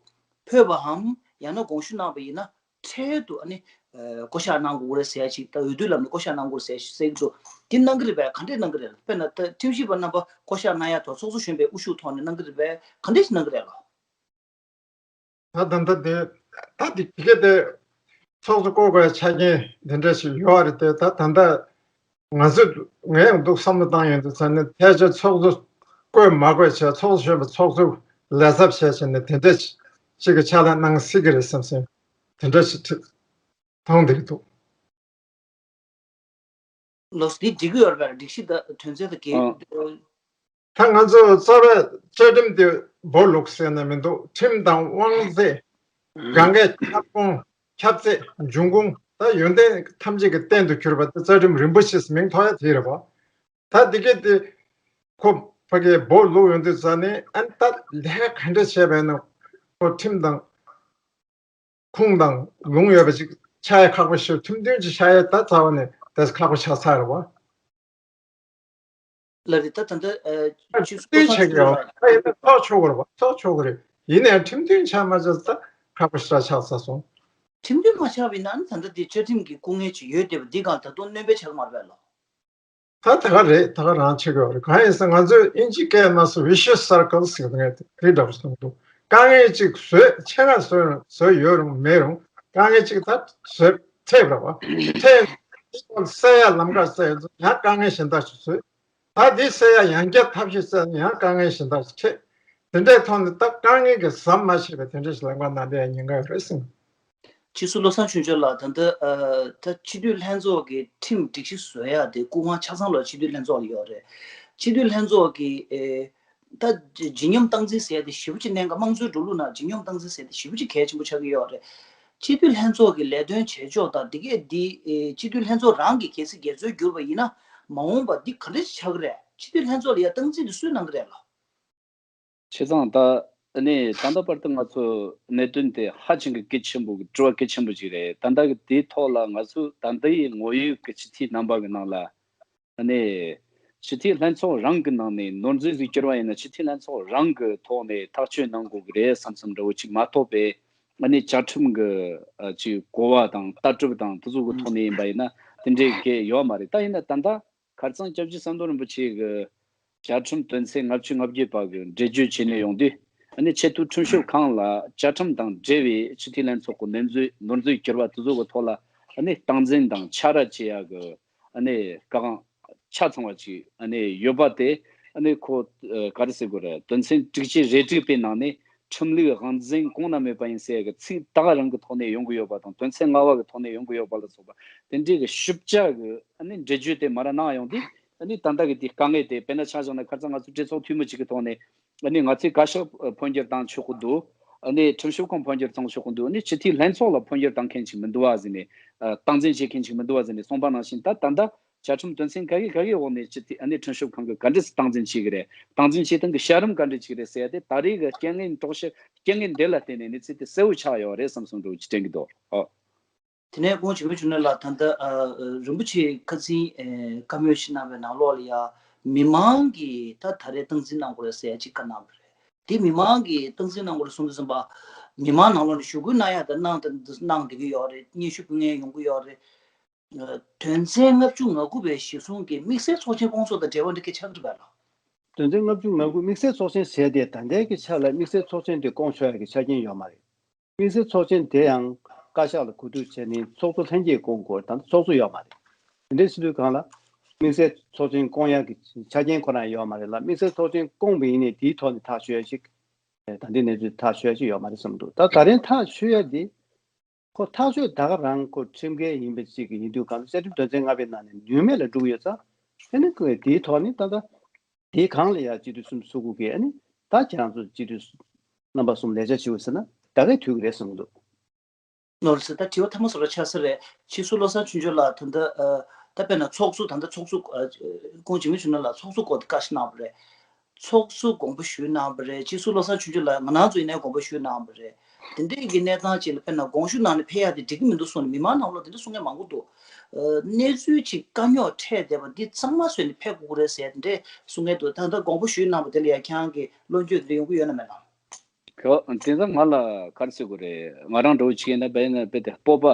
ཕོད་པའམ་ཡང་ན་དགོངས་ཞུ་གནང་པ་ཡིན་ན་འཕྲལ་དུ་ཨ་ནི་ཨ་བསྐོ་གཞག་གནང་དགོས་རེད་ཟེར་ཡ་ཅིག་ད་འོས་བསྡུའི་ལམ་ནས་བསྐོ་གཞག་གནང་དགོས་རེད་ཟེར་ཡ་ཞིག་གསལ་གྱི་འདུག། འདི་གནང་གི་རེད་པས། ག་འདྲས་གནང་གི་རེད། དཔེར་ན་ད་ཁྲིམས་ཞིབ་པ་རྣམ་པ་བསྐོ་གཞག་གནང་ཡ་དང་ཚོགས་གཙོ་གཞོན་པའི་དབུ་བཞུགས་ཐོག་ནས་གནང་གི་རེད་པས། ག་འདྲས་ཞིག་གནང་གི་རེད་ལགས། ད་ད་ལྟ་དེ་ད་དེ་གི་གེ་དེ་ཚོགས་གཙོ་བསྐོ་དགོས་ཆ་རྐྱེན་དེ་འདྲ་ཞིག་ཡོད་རེད་དེ། ད་ད་ལྟ་ང་ཚོས་ངས་ཡང་འདུག་བསམ་བློ་བཏང་ཡོང་དུས་ཙང་ནས་ཕལ་ཆེར་ཚོགས་གཙོ་བསྐོ་མ་དགོས་བྱས་ཚོགས་གཙོ་གཞོན་པ་ཚོགས་གཙོ་ལས་ཚབ་བྱས་བྱས་ནས་དེ་འདྲ་ཞིག་གི་ཆ་ལ་གནང་སྲིད་ཀྱི་རེད་བསམ་སོང་། དེ་འདྲ་ཞིག་མཐོང་བསྡད་ཀྱི་འདུག། ལོ་སི་འདི་འགྲིག་གི་ཡོད་རེད་པས། སྒྲིག་གཞི་དང་དོན་ཚན་དང་འགལ། ཨ། ད་ང་ཚོ་རྩ་བའི་བཅའ་ཁྲིམས་དེ་སྦོ་ལུག་ཟེར་ནས་མི་འདུག། ཁྲིམས་དང་དབང་ཚད། གང་གའི་ཁྱབ་ཁོངས། ཁྱབ་ཚད། འབྱུང་ཁུངས། ད་ཡོན་ཏན་ཐམས་ཅད་ཀྱི་རྟེན་དུ་གྱུར་པ་དེ་རྩ་ཁྲིམས་རིན་པོ་ཆེ་མིང་ཐོགས་ཡ་དེ་རེད་པ། ད་དེ་གས་དེ་ཁོ་ཕ་གིའི་སྦོ་ལུག་ཡོང་དུས་ཙ་ནས་ཨ་ནི་ད་ལས་ཀ་ག་འདྲ་བྱས་པ་ཡིན་ན་ཁོ་ཁྲིམས་དང་ཁུངས་དང་ལུང་ཡོད་པ་ཅིག་ཆགས་ཡ་ཁག་པོ་ཞིག། ཁྲིམས་མཐུན་ཅིག་ཆགས་ཡ་ད་རྩ་བ་ནས་དེ་ཁག་པོ་ཆགས་ཚར་བ། ལ་རེད། ད་ད་ལྟ་ཨ་ཁྲིམས་མཐུན་ཆགས་ཀྱི་ཡོད་པ་ཡིན་ན་ཐོག་ཆོག་གི་རེད་པ། ཐོག་ཆོག་གི་རེད། ཡིན་ནའང་ཁྲིམས་མཐུན་ཆགས་མ་ཆགས་ད་ཁག་པོ་ཞེ་དྲག་ཆགས་ཚར་སོང་། ཁྲིམས་མཐུན་མ་ཆགས་པ་ཡིན་ན་ཨ་ནི་ད་ལྟ་དེ་བཅའ་ཁྲིམས་ཀྱི་སྐུ་ངལ་ཅིག་ཡོད་བསྡད་པ་འདི་གང་ད་དུང་སྣོན་པ་ཆགས་མ་རེད་པས་ལགས། ད་ད་ག་རེད། ད་ག་རང་ཆགས་ཀྱི་ཡོད་རེད། གང་ཡིན་ཟེར་ང་ཚོས་དབྱིན་ཇིའི་སྐད་ནང་སུ་vicious circle ཟེར་གི་འདུག། ངས་དེ་འདྲ་པོ་གསུངས་འདུག། དཀའ་ངལ་ཅིག་བཟོས། ཆེད་མངགས་བཟོས་རུང་བཟོས་ཡོད་རུང་མེད་རུང་དཀའ་ངལ་ཅིག་ད་བཟོས་འཕྲད་པ་རེད་པ། འཕྲད་དེ་སེལ་ཡ་ལམ་ཁ་བཙལ་ཡོང་དུས་ཡང་དཀའ་ངལ་གཞན་དག་ཅིག་བཟོས། ད་དེ་སེལ་ཡ་ཡང་བསྐྱར་ཐབས་ཤེས་བཙལ་ན་ཡང་དཀའ་ངལ་གཞན་དག་ཅིག་འཕྲད། དེ་འདྲའི་ཐོག་ནས་ད་དཀའ་ངལ་གྱིས་ཟམ་མ་ཆད་པའི་དེ་འདྲ་ཞིག་ལམ་ཁ་ནང་སླེབས་ཡ་ཉེན་ཁ་ཡོད་རེད་ཟེར། སྤྱི་ཟུར་བློ་བཟང་ཆོས་འབྱོར་ལགས། ད་ལྟ་ཨ་ད་སྤྱི་འཐུས་ལྷན་ཚོགས་ཀྱི་ཁྲིམས་སྒྲིག་གཞི་བཟོ་ཡ་དེ་སྐུ་དབང་ཆ་ཚང་ལོ་སྤྱི་འཐུས་ལྷན་ཚོགས་ལ་ཡོད་རེད། སྤྱི་འཐུས་ལྷན་ཚོགས་ཀྱི་ཨེ་ད་ལྗིད་སྙོམས་སྟངས་འཛིན་ཟེར་ཡ་དེ་ཞེ་པོ་ཅིག་གནད་འགག། དམངས་གཙོའི་འགྲོ་ལུགས་ནང་ལྗིད་སྙོམས་སྟངས་འཛིན་ཟེར་ཡ་དེ་ཞེ་པོ་ཅིག་གལ་ཆེན་པོ་ཆགས་ཀྱི་ཡོད་རེད། སྤྱི་འཐུས་ལྷན་ཚོགས་ཀྱི་ལས་དོན་བྱེད་ཕྱོགས་དང་དེ་གས་འདི་ཨེ་སྤྱི་འཐུས་ལྷན་ཚོགས་རང་གི་གལ་སྲིད་འགན་གཙོ་གྱུར་པ་ཡིན་ན་མ་འོངས་པ་འདི་ག་འདྲ་ཞིག་ཆགས་ཀྱི་རེད། སྤྱི་འཐུས་ལྷན་ཚོགས་ལ་ཡ་སྟངས་འཛིན་དེ་སུས་གནང་གི་རེད་ལགས། བྱས་ཙང་ད་ནི་ད་ལྟ་བར་དུ་ང་ཚོ་གནད་དོན་དེ་ཧ་ཅང་གི་གལ་ཆེན་པོ་གི་དྲི་བ་གལ་ཆེན་པོ་ཅིག་རེད། ད་ལྟ་གི་དེའི་ཐོག་ལ་ང་ཚོ་ད་ལྟ་ཡི་ངོ་ཡོད་ཀྱི་སྤྱི་འཐུས་རྣམ་པ་གི་ནང་ལ་ནི་སྤྱི་འཐུས་ལྷན་ཚོགས་རང་གི་ནང་ནས་ནོར་འཛོལ་ཟིག་གྱུར་བ་ཡིན་ན་སྤྱི་འཐུས་ལྷན་ཚོགས་རང་གི་ཐོག་ནས་ཐག་གཅོད་གནང་དགོས་ཀྱི་རེད་བསམ་བསམ་འདྲ་བོ་ཅིག་མ་གཏོགས་པའི་ནི་བཅའ་ཁྲིམས་ཀྱི་ཅིག་གོ་བ་དང་ལྟ་གྲུབ་དང་དེ་ཚོ་གི་ཐོག་ནས་ཡིན་པ་ཡིན་ན་དེ་འདྲའི་གལ་ཡོད་མ་རེད། ད་ཡིན་ན་ད་ལྟ། ཁ་རྩང་སྐྱབས་རྗེ་ཟམ་གདོང་རིན་པོ་ཆེ་གི་བཅའ་ཁྲིམས་དོན་ཚན་ལྔ་བཅུ་ང་བརྒྱད་པ་གི་འགྲེལ་བརྗོད་བྱས་ནས་ཡོང་དུས་ཨ་ནི་ཆེས་མཐོའི་ཁྲིམས་ཞིབ་ཁང་ལ་བཅའ་ཁྲིམས་དང་འབྲེལ་བའི་སྤྱི་འཐུས་ལྷན་ཚོགས་ཀྱི་ནོར་འཛོལ་ནོར་འཛོལ་གྱུར་པ་དེ་ཚོ་གི་ཐོག་ལ་ཨ་ནི་སྟངས་འཛིན་དང་ཕྱག་ར་བྱེད་ཡ་གི་ཨ་ནི་སྐལ་བཟང་ཆ་ཚང་བ་ཅིག་ཨ་ནི་ཡོད་པ་དེ་ཨ་ནི་ཁོ་ག་རེ་ཟེར་དགོས་རེད། དོན་ཚན་དྲུག་ཅུ་རེ་དྲུག་པའི་ནང་ནས་ཁྲིམས་ལུགས་དབང་འཛིན་གོང་ན་མེད་པ་ཡིན་ཟེར་ཡ་གི་ཚིག་དག་རང་གི་ཐོག་ནས་ཡོང་གི་ཡོད་པ་དང་དོན་ཚན་ལྔ་པ་གི་ཐོག་ནས་ཡོང་གི་ཡོད་པ་ལ་སོགས་པ་དེ་འདྲའི་གི་ཞིབ་ཆ་གི་ཨ་ནི་འགྲེལ་བརྗོད་དེ་མར་གནང་ཡོང་དུས་ཨ་ནི་ད་ལྟ་གི་དེའི་དཀའ་ངལ་དེ་དཔེར་ན་ཆ་བཞག་ན་ཁ་རྩང་ང་ཚོ་གྲོས་ཚོགས་འཐུས་མི་གཅིག་གི་ཐོག་ནས་ཨ་ནི་ང་ཚོས་བཀའ་ཤག་འཕོ་འགྱུར་བཏང་ཆོག་གི་འདུག། ཨ་ནི་ཁྲིམས་ཞིབ་ཁང་འཕོ་འགྱུར་བཏང་ཆོག་གི་འདུག། ཨ་ནི་སྤྱི་འཐུས་ལྷན་ཚོགས་ལ་འཕོ་འགྱུར་བཏང་མཁན་ཅིག་མི་འདུག་བ་ཟེར་ནས་ཨ་སྟངས་འཛིན་བྱེད་མཁན་ཅིག་མི་འདུག་བ་ཟེར་ནས་གསུངས་པ་ནང་བཞིན་ད་ད་ལྟ་བཅའ་ཁྲིམས་དོན་ཚན་ག་གེ་ག་གེ་འོག་ནས་སྤྱི་འཐུས་ཨ་ནི་ཁྲིམས་ཞིབ་ཁང་གིས་ག་འདྲས་སྟངས་འཛིན་བྱེད་ཀྱི་རེད། སྟངས་འཛིན་བྱེད་སྟངས་ཀྱི་བྱ་རིམ་ག་འདྲས་བྱེད་ཀྱི་རེད་ཟེར་ཡ་དེ་ད་རེས་ཀྱི་རྐྱེན་ངན་དོགས་གཞི་རྐྱེན་ངན་འདི་ལ་བརྟེན་ནས་གནས་ཚུལ་དེ་གསལ་བོ་ཆགས་ཡོད་རེད་བསམ་བསམ་འདྲ་བོ་ཅིག་དྲན་གྱི་འདུག། ཨོ། དེ་ནས་ཁོང་འཇིགས་མེད་འབྱུང་གནས་ལགས་ད་ལྟ་ཨ་རིན་པོ་ཆེ་ཁ་སང་ཨེ་བཀའ་མོལ་ཞིག་གནང་བའི་ནང་ལོགས་ལ་ཡ་མི་མང་གིས་ད་ད་རེས་སྟངས་འཛིན་གནང་དགོས་རེད་ཟེར་ཡ་ཅིག་བཀའ་གནང་བ་རེད། དེ་མི་མང་གིས་སྟངས་འཛིན་གནང་དགོས་རེད་གསུངས་དུས་ཙམ་པ། མི་མང་ནང་ལོགས་ནས་ཞུ་སྐུལ་གནང་ཡ་ད་གནང་ད་གནང་བསྡད་ཀྱི་ཡོད་རེད། སྙན་ཞུ་ཕུལ་མཁན་ཡོང་གི་ཡོད་རེད། དོན་ཚན་ལྔ་བཅུ་ང་དགུ་པའི་གཞི་བཟུང་གིས་དམིགས་བསལ་ཚོགས་ཆེན་སྐོང་ཚོགས་དང་འབྲེལ་བ་འདི་ག་ཆགས་ཀྱི་རེད་པས་ལགས། དོན་ཚན་ལྔ་བཅུ་ང་དགུ་དམིགས་བསལ་ཚོགས་ཆེན་ཟེར་དེ་ད་ལྟའི་གི་ཆ་ལ་དམིགས་བསལ་ཚོགས་ཆེན་དེ་སྐོང་ཆོག་ཡ་གི་ཆ་རྐྱེན་ཡོད་མ་རེད། དམིགས་བསལ་ཚོགས་ཆེན་དེ་ཡང་བཀའ་ཤག་ལ་གོ་བསྡུར་བྱས་ནས་ཚོགས་གཙོ་ལྷན་རྒྱས་སྐོང་དགོས། ད་ལྟ་ཚོགས་གཙོ་ཡོད་མ་རེད། དེ་འདྲའི་ཕྱི་དུས་གང་ལ་དམིགས་བསལ་ཚོགས་ཆེན་སྐོང་ཡག་གི་ཆ་རྐྱེན་ཁོ་རང་ཡོད་མ་རེད་ལ། དམིགས་བསལ་ཚོགས་ཆེན་སྐོང་བ་ཡིན་ནའི་དེའི་ཐོག་ནས་ཐག་གཅོད་ཡ་ཞིག་ད་ལྟའི་གནས་ཚུལ་ཐག་གཅོད་ཡ་ཞིག་ཡོད་མ་རེད་བསམ་འདུག་ད་ད་རིང་ཐག་གཅོད་ཡ་དེ་ཁོ་ཐག་གཅོད་ད་ག་རང་ཁོ་ཁྲིམས་འགལ་ཡིན་པ་ཅིག་ཡིན་དུས་གང་ལ་བཅའ་ཁྲིམས་དོན་ཚན་ལྔ་པའི་ནང་ནས་ནུས་མེད་ལ་འགྲོ་གི་ཡོད་ཙང་། དེ་ནི་ཁོས་དེའི་ཐོག་ནས་ད་ལྟ་དེའི་སྒང་ལ་ཡ་སྤྱི་འཐུས་སུམ་ཅུ་སོ་དགུ་གིས་ཨ་ནི་ད་ཁྱེད་རང་ཚོ་སྤྱི་འཐུས་རྣམ་པ་གསུམ་ལས་བྱ་བྱེད་དགོས་ཟེར་ན་ད་གའི་འཐུས་ཀྱི་རེད་གསུངས་འདུག་ནོར་སྲིད་ད་དྲི་བ་ཐ་མ་སོ་ར་ཆགས་ས་རེད། སྤྱི་ཟུར་བློ་བཟང་ཆོས་འབྱོར་ལགས་ད་ལྟ་ཨ་ད་དཔེར་ན་ཚོགས་གཙོ་ད་ལྟ་ཚོགས་གཙོ་ཨ་ཁོང་འཇིགས་མེད་འབྱུང་གནས་ལགས་ཚོགས་གཙོ་སྐོར་དེ་བཀའ་ཞིག་གནང་བ་རེད། ཚོགས་གཙོ་དགོངས་པ་ཞུས་གནང་བ་རེད། སྤྱི་ཟུར་བློ་བཟང་ཆོས་འབྱོར་ལགས་ང་རང་ཚོ་ཡིན་ནའི་དགོངས་པ་ཞུས་གནང་བ་རེད། དེ་འདྲའི་གི་གནས་སྟངས་ཅིག་ལ་དཔེར་ན་དགོངས་ཞུ་གནང་ནས་ཕེབས་ཡག་དེ་འགྲིག་གི་མི་འདུག་གསུངས་ནས་མི་མང་ནང་ལོགས་དེ་འདྲ་གསུང་མཁན་མང་པོ་འདུག་ཨ་གནས་ཚུལ་ཅིག་དཀའ་རྙོག་འཕྲད་བསྡད་པ་འདི་གཙང་མ་བཟོས་ནས་ཕེབས་དགོས་ཀྱི་རེད་ཟེར་དེ་འདྲས་གསུང་མཁན་འདུག་ད་ལྟ་དགོངས་པ་ཞུས་གནང་བ་དེ་ལ་ཡ་ཁྱེད་རང་གི་བློ་འགྱོད་དེ་འདྲ་ཡོང་གི་ཡོད་ན་མེད་ན། ཁོ་དེ་ཚོ་ང་ལ་ག་རེ་ཟེར་དགོས་རེད། ང་རང་འདྲ་བོ་ཅིག་ཡིན་ན་བས་ན་བས་དེ་སྤོབས་པ་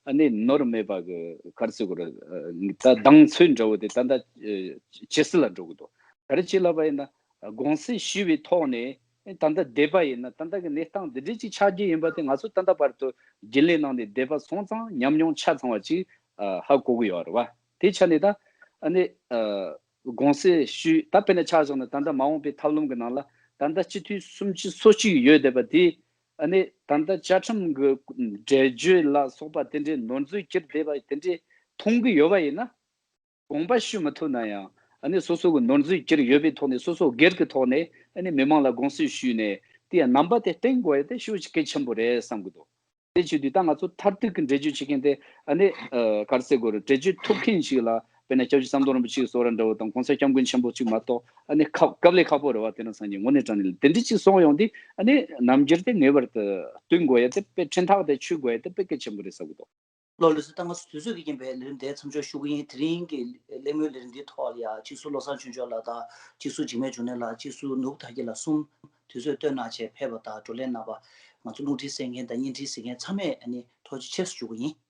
ཨ་ནི་ནོར་མེད་པ་གི་ག་རེ་ཟེར་དགོས་རེད། ད་གདེང་ཚོད་འདྲ་བོ་དེ་ད་ལྟ་ཇེ་ཞན་ལ་འགྲོ་གི་འདུག་ག་རེ་ཅིག་ལབ་པ་ཡིན་ན་དགོངས་སེལ་ཞུས་པའི་ཐོག་ནས་ད་ལྟ་འདས་པ་ཡིན་ན་ད་ལྟ་གི་གནས་སྟངས་འདི་འདྲས་ཅིག་ཆགས་རྒྱུ་ཡིན་པ་དེ་ང་ཚོ་ད་ལྟ་བར་དུ་རྒྱུན་ལས་ནང་ནས་འདས་པ་སོང་ཙང་ཉམས་མྱོང་ཆ་ཚང་བ་ཅིག་ཧ་གོ་གི་ཡོད་རེད་བ། དེ་ཆ་ནས་ད་ཨ་ནི། དགོངས་སེལ་ཞུས། ད་དཔེར་ན་ཆ་བཞག་ན་ད་ལྟ་མ་འོངས་པའི་ཐབས་ལམ་གྱི་ནང་ལ་ད་ལྟ་སྤྱི་འཐུས་སུམ་ཅུ་སོ་གཅིག་ཡོད་བསྡད་པ་དེ་ཨ་ནི་ད་ལྟ་བཅའ་ཁྲིམས་ཀྱི་འགྲེལ་བརྗོད་ལ་སོགས་པ་དེ་འདྲའི་ནོར་འཛོལ་གྱུར་བསྡད་པ་དེ་འདྲའི་མཐོང་གི་ཡོད་པ་ཡིན་ན། དགོངས་པ་ཞུ་མི་ཐུབ་ན་ཡང་ཨ་ནི་སོ་སོ་གི་ནོར་འཛོལ་གྱུར་ཡོད་པའི་ཐོག་ནས་སོ་སོ་སྒེར་གྱི་ཐོག་ནས་ཨ་ནི་མི་མང་ལ་དགོངས་སེལ་ཞུས་ནས་དེ་ཡང་རྣམ་པ་དེ་བསྟན་དགོས་ཡ་དེ་ཞེ་པོ་ཅིག་གལ་ཆེན་པོ་རེད་བསམ་གྱི་འདུག་དེ་བྱེད་དུས་ད་ང་ཚོ་མཐར་ཐུག་གི་འགྲེལ་བརྗོད་བྱེད་མཁན་དེ་ཨ་ནི་ཨ་ག་རེ་ཟེར་དགོས་རེད། འགྲེལ་བརྗོད་ཐུབ་མཁན་ཞིག་ལ་དཔེར་ན་སྐྱབས་རྗེ་ཟམ་གདོང་རིན་པོ་ཆེའི་གསུང་རབ་འདྲ་བོ་དང་གོང་ས་སྐྱབས་མགོན་ཆེན་པོ་གཅིག་མ་གཏོགས་ཨ་ནི་ཁ་དཀའ་ལས་ཁག་པོ་རེད་བ། དེ་ནང་སང་ཉིན་དངོས་གནས་དྲང་གནས་ལ་དེ་འདྲ་ཅིག་གསུངས་ཡོང་དུས་ཨ་ནི་རྣམ་འགྱུར་དེ་ངེས་པར་དུ་སྟོན་དགོས་ཡ་དེ་དཔེ་ཕྲན་ཐག་དེ་ཆོད་དགོས་ཡ་དེ་དཔེ་གལ་ཆེན་པོ་རེད་བསམ་གྱི་འདུག་ལགས་ལགས་སོ། ད་ང་ཚོ་དུས་ཚོད་ཀྱིས་རྐྱེན་པས་ལས་རིམ་དེ་མཚམས་འཇོག་ཞུ་གི་ཡིན། དེ་རིང་གི་གླེང་མོལ་ལས་རིམ་འདིའི་ཐོག་ལ་ཡ་སྤྱི་ཟུར་བློ་བཟང་ཆོས་འབྱོར་ལགས་དང་སྤྱི་ཟུར་འཇིགས་མེད་འབྱུང་གནས་ལགས། སྤྱི་ཟུར་ནོར་བུ་དར་རྒྱས་ལགས་གསུམ་དུས་ཚོད་བཏོན་གནང་བྱས་ཕེབས་པ་དང་བགྲོ་གླེང་གནང་བ། ང་ཚོ་རླུང་འཕྲིན་གསན་མཁན་དང་བརྙན་འཕྲིན་གཟིགས་མཁན་ཚང་མས་ཨ་ནི་ཐུགས་རྗེ་ཆེ་ཞུ་གི་ཡིན།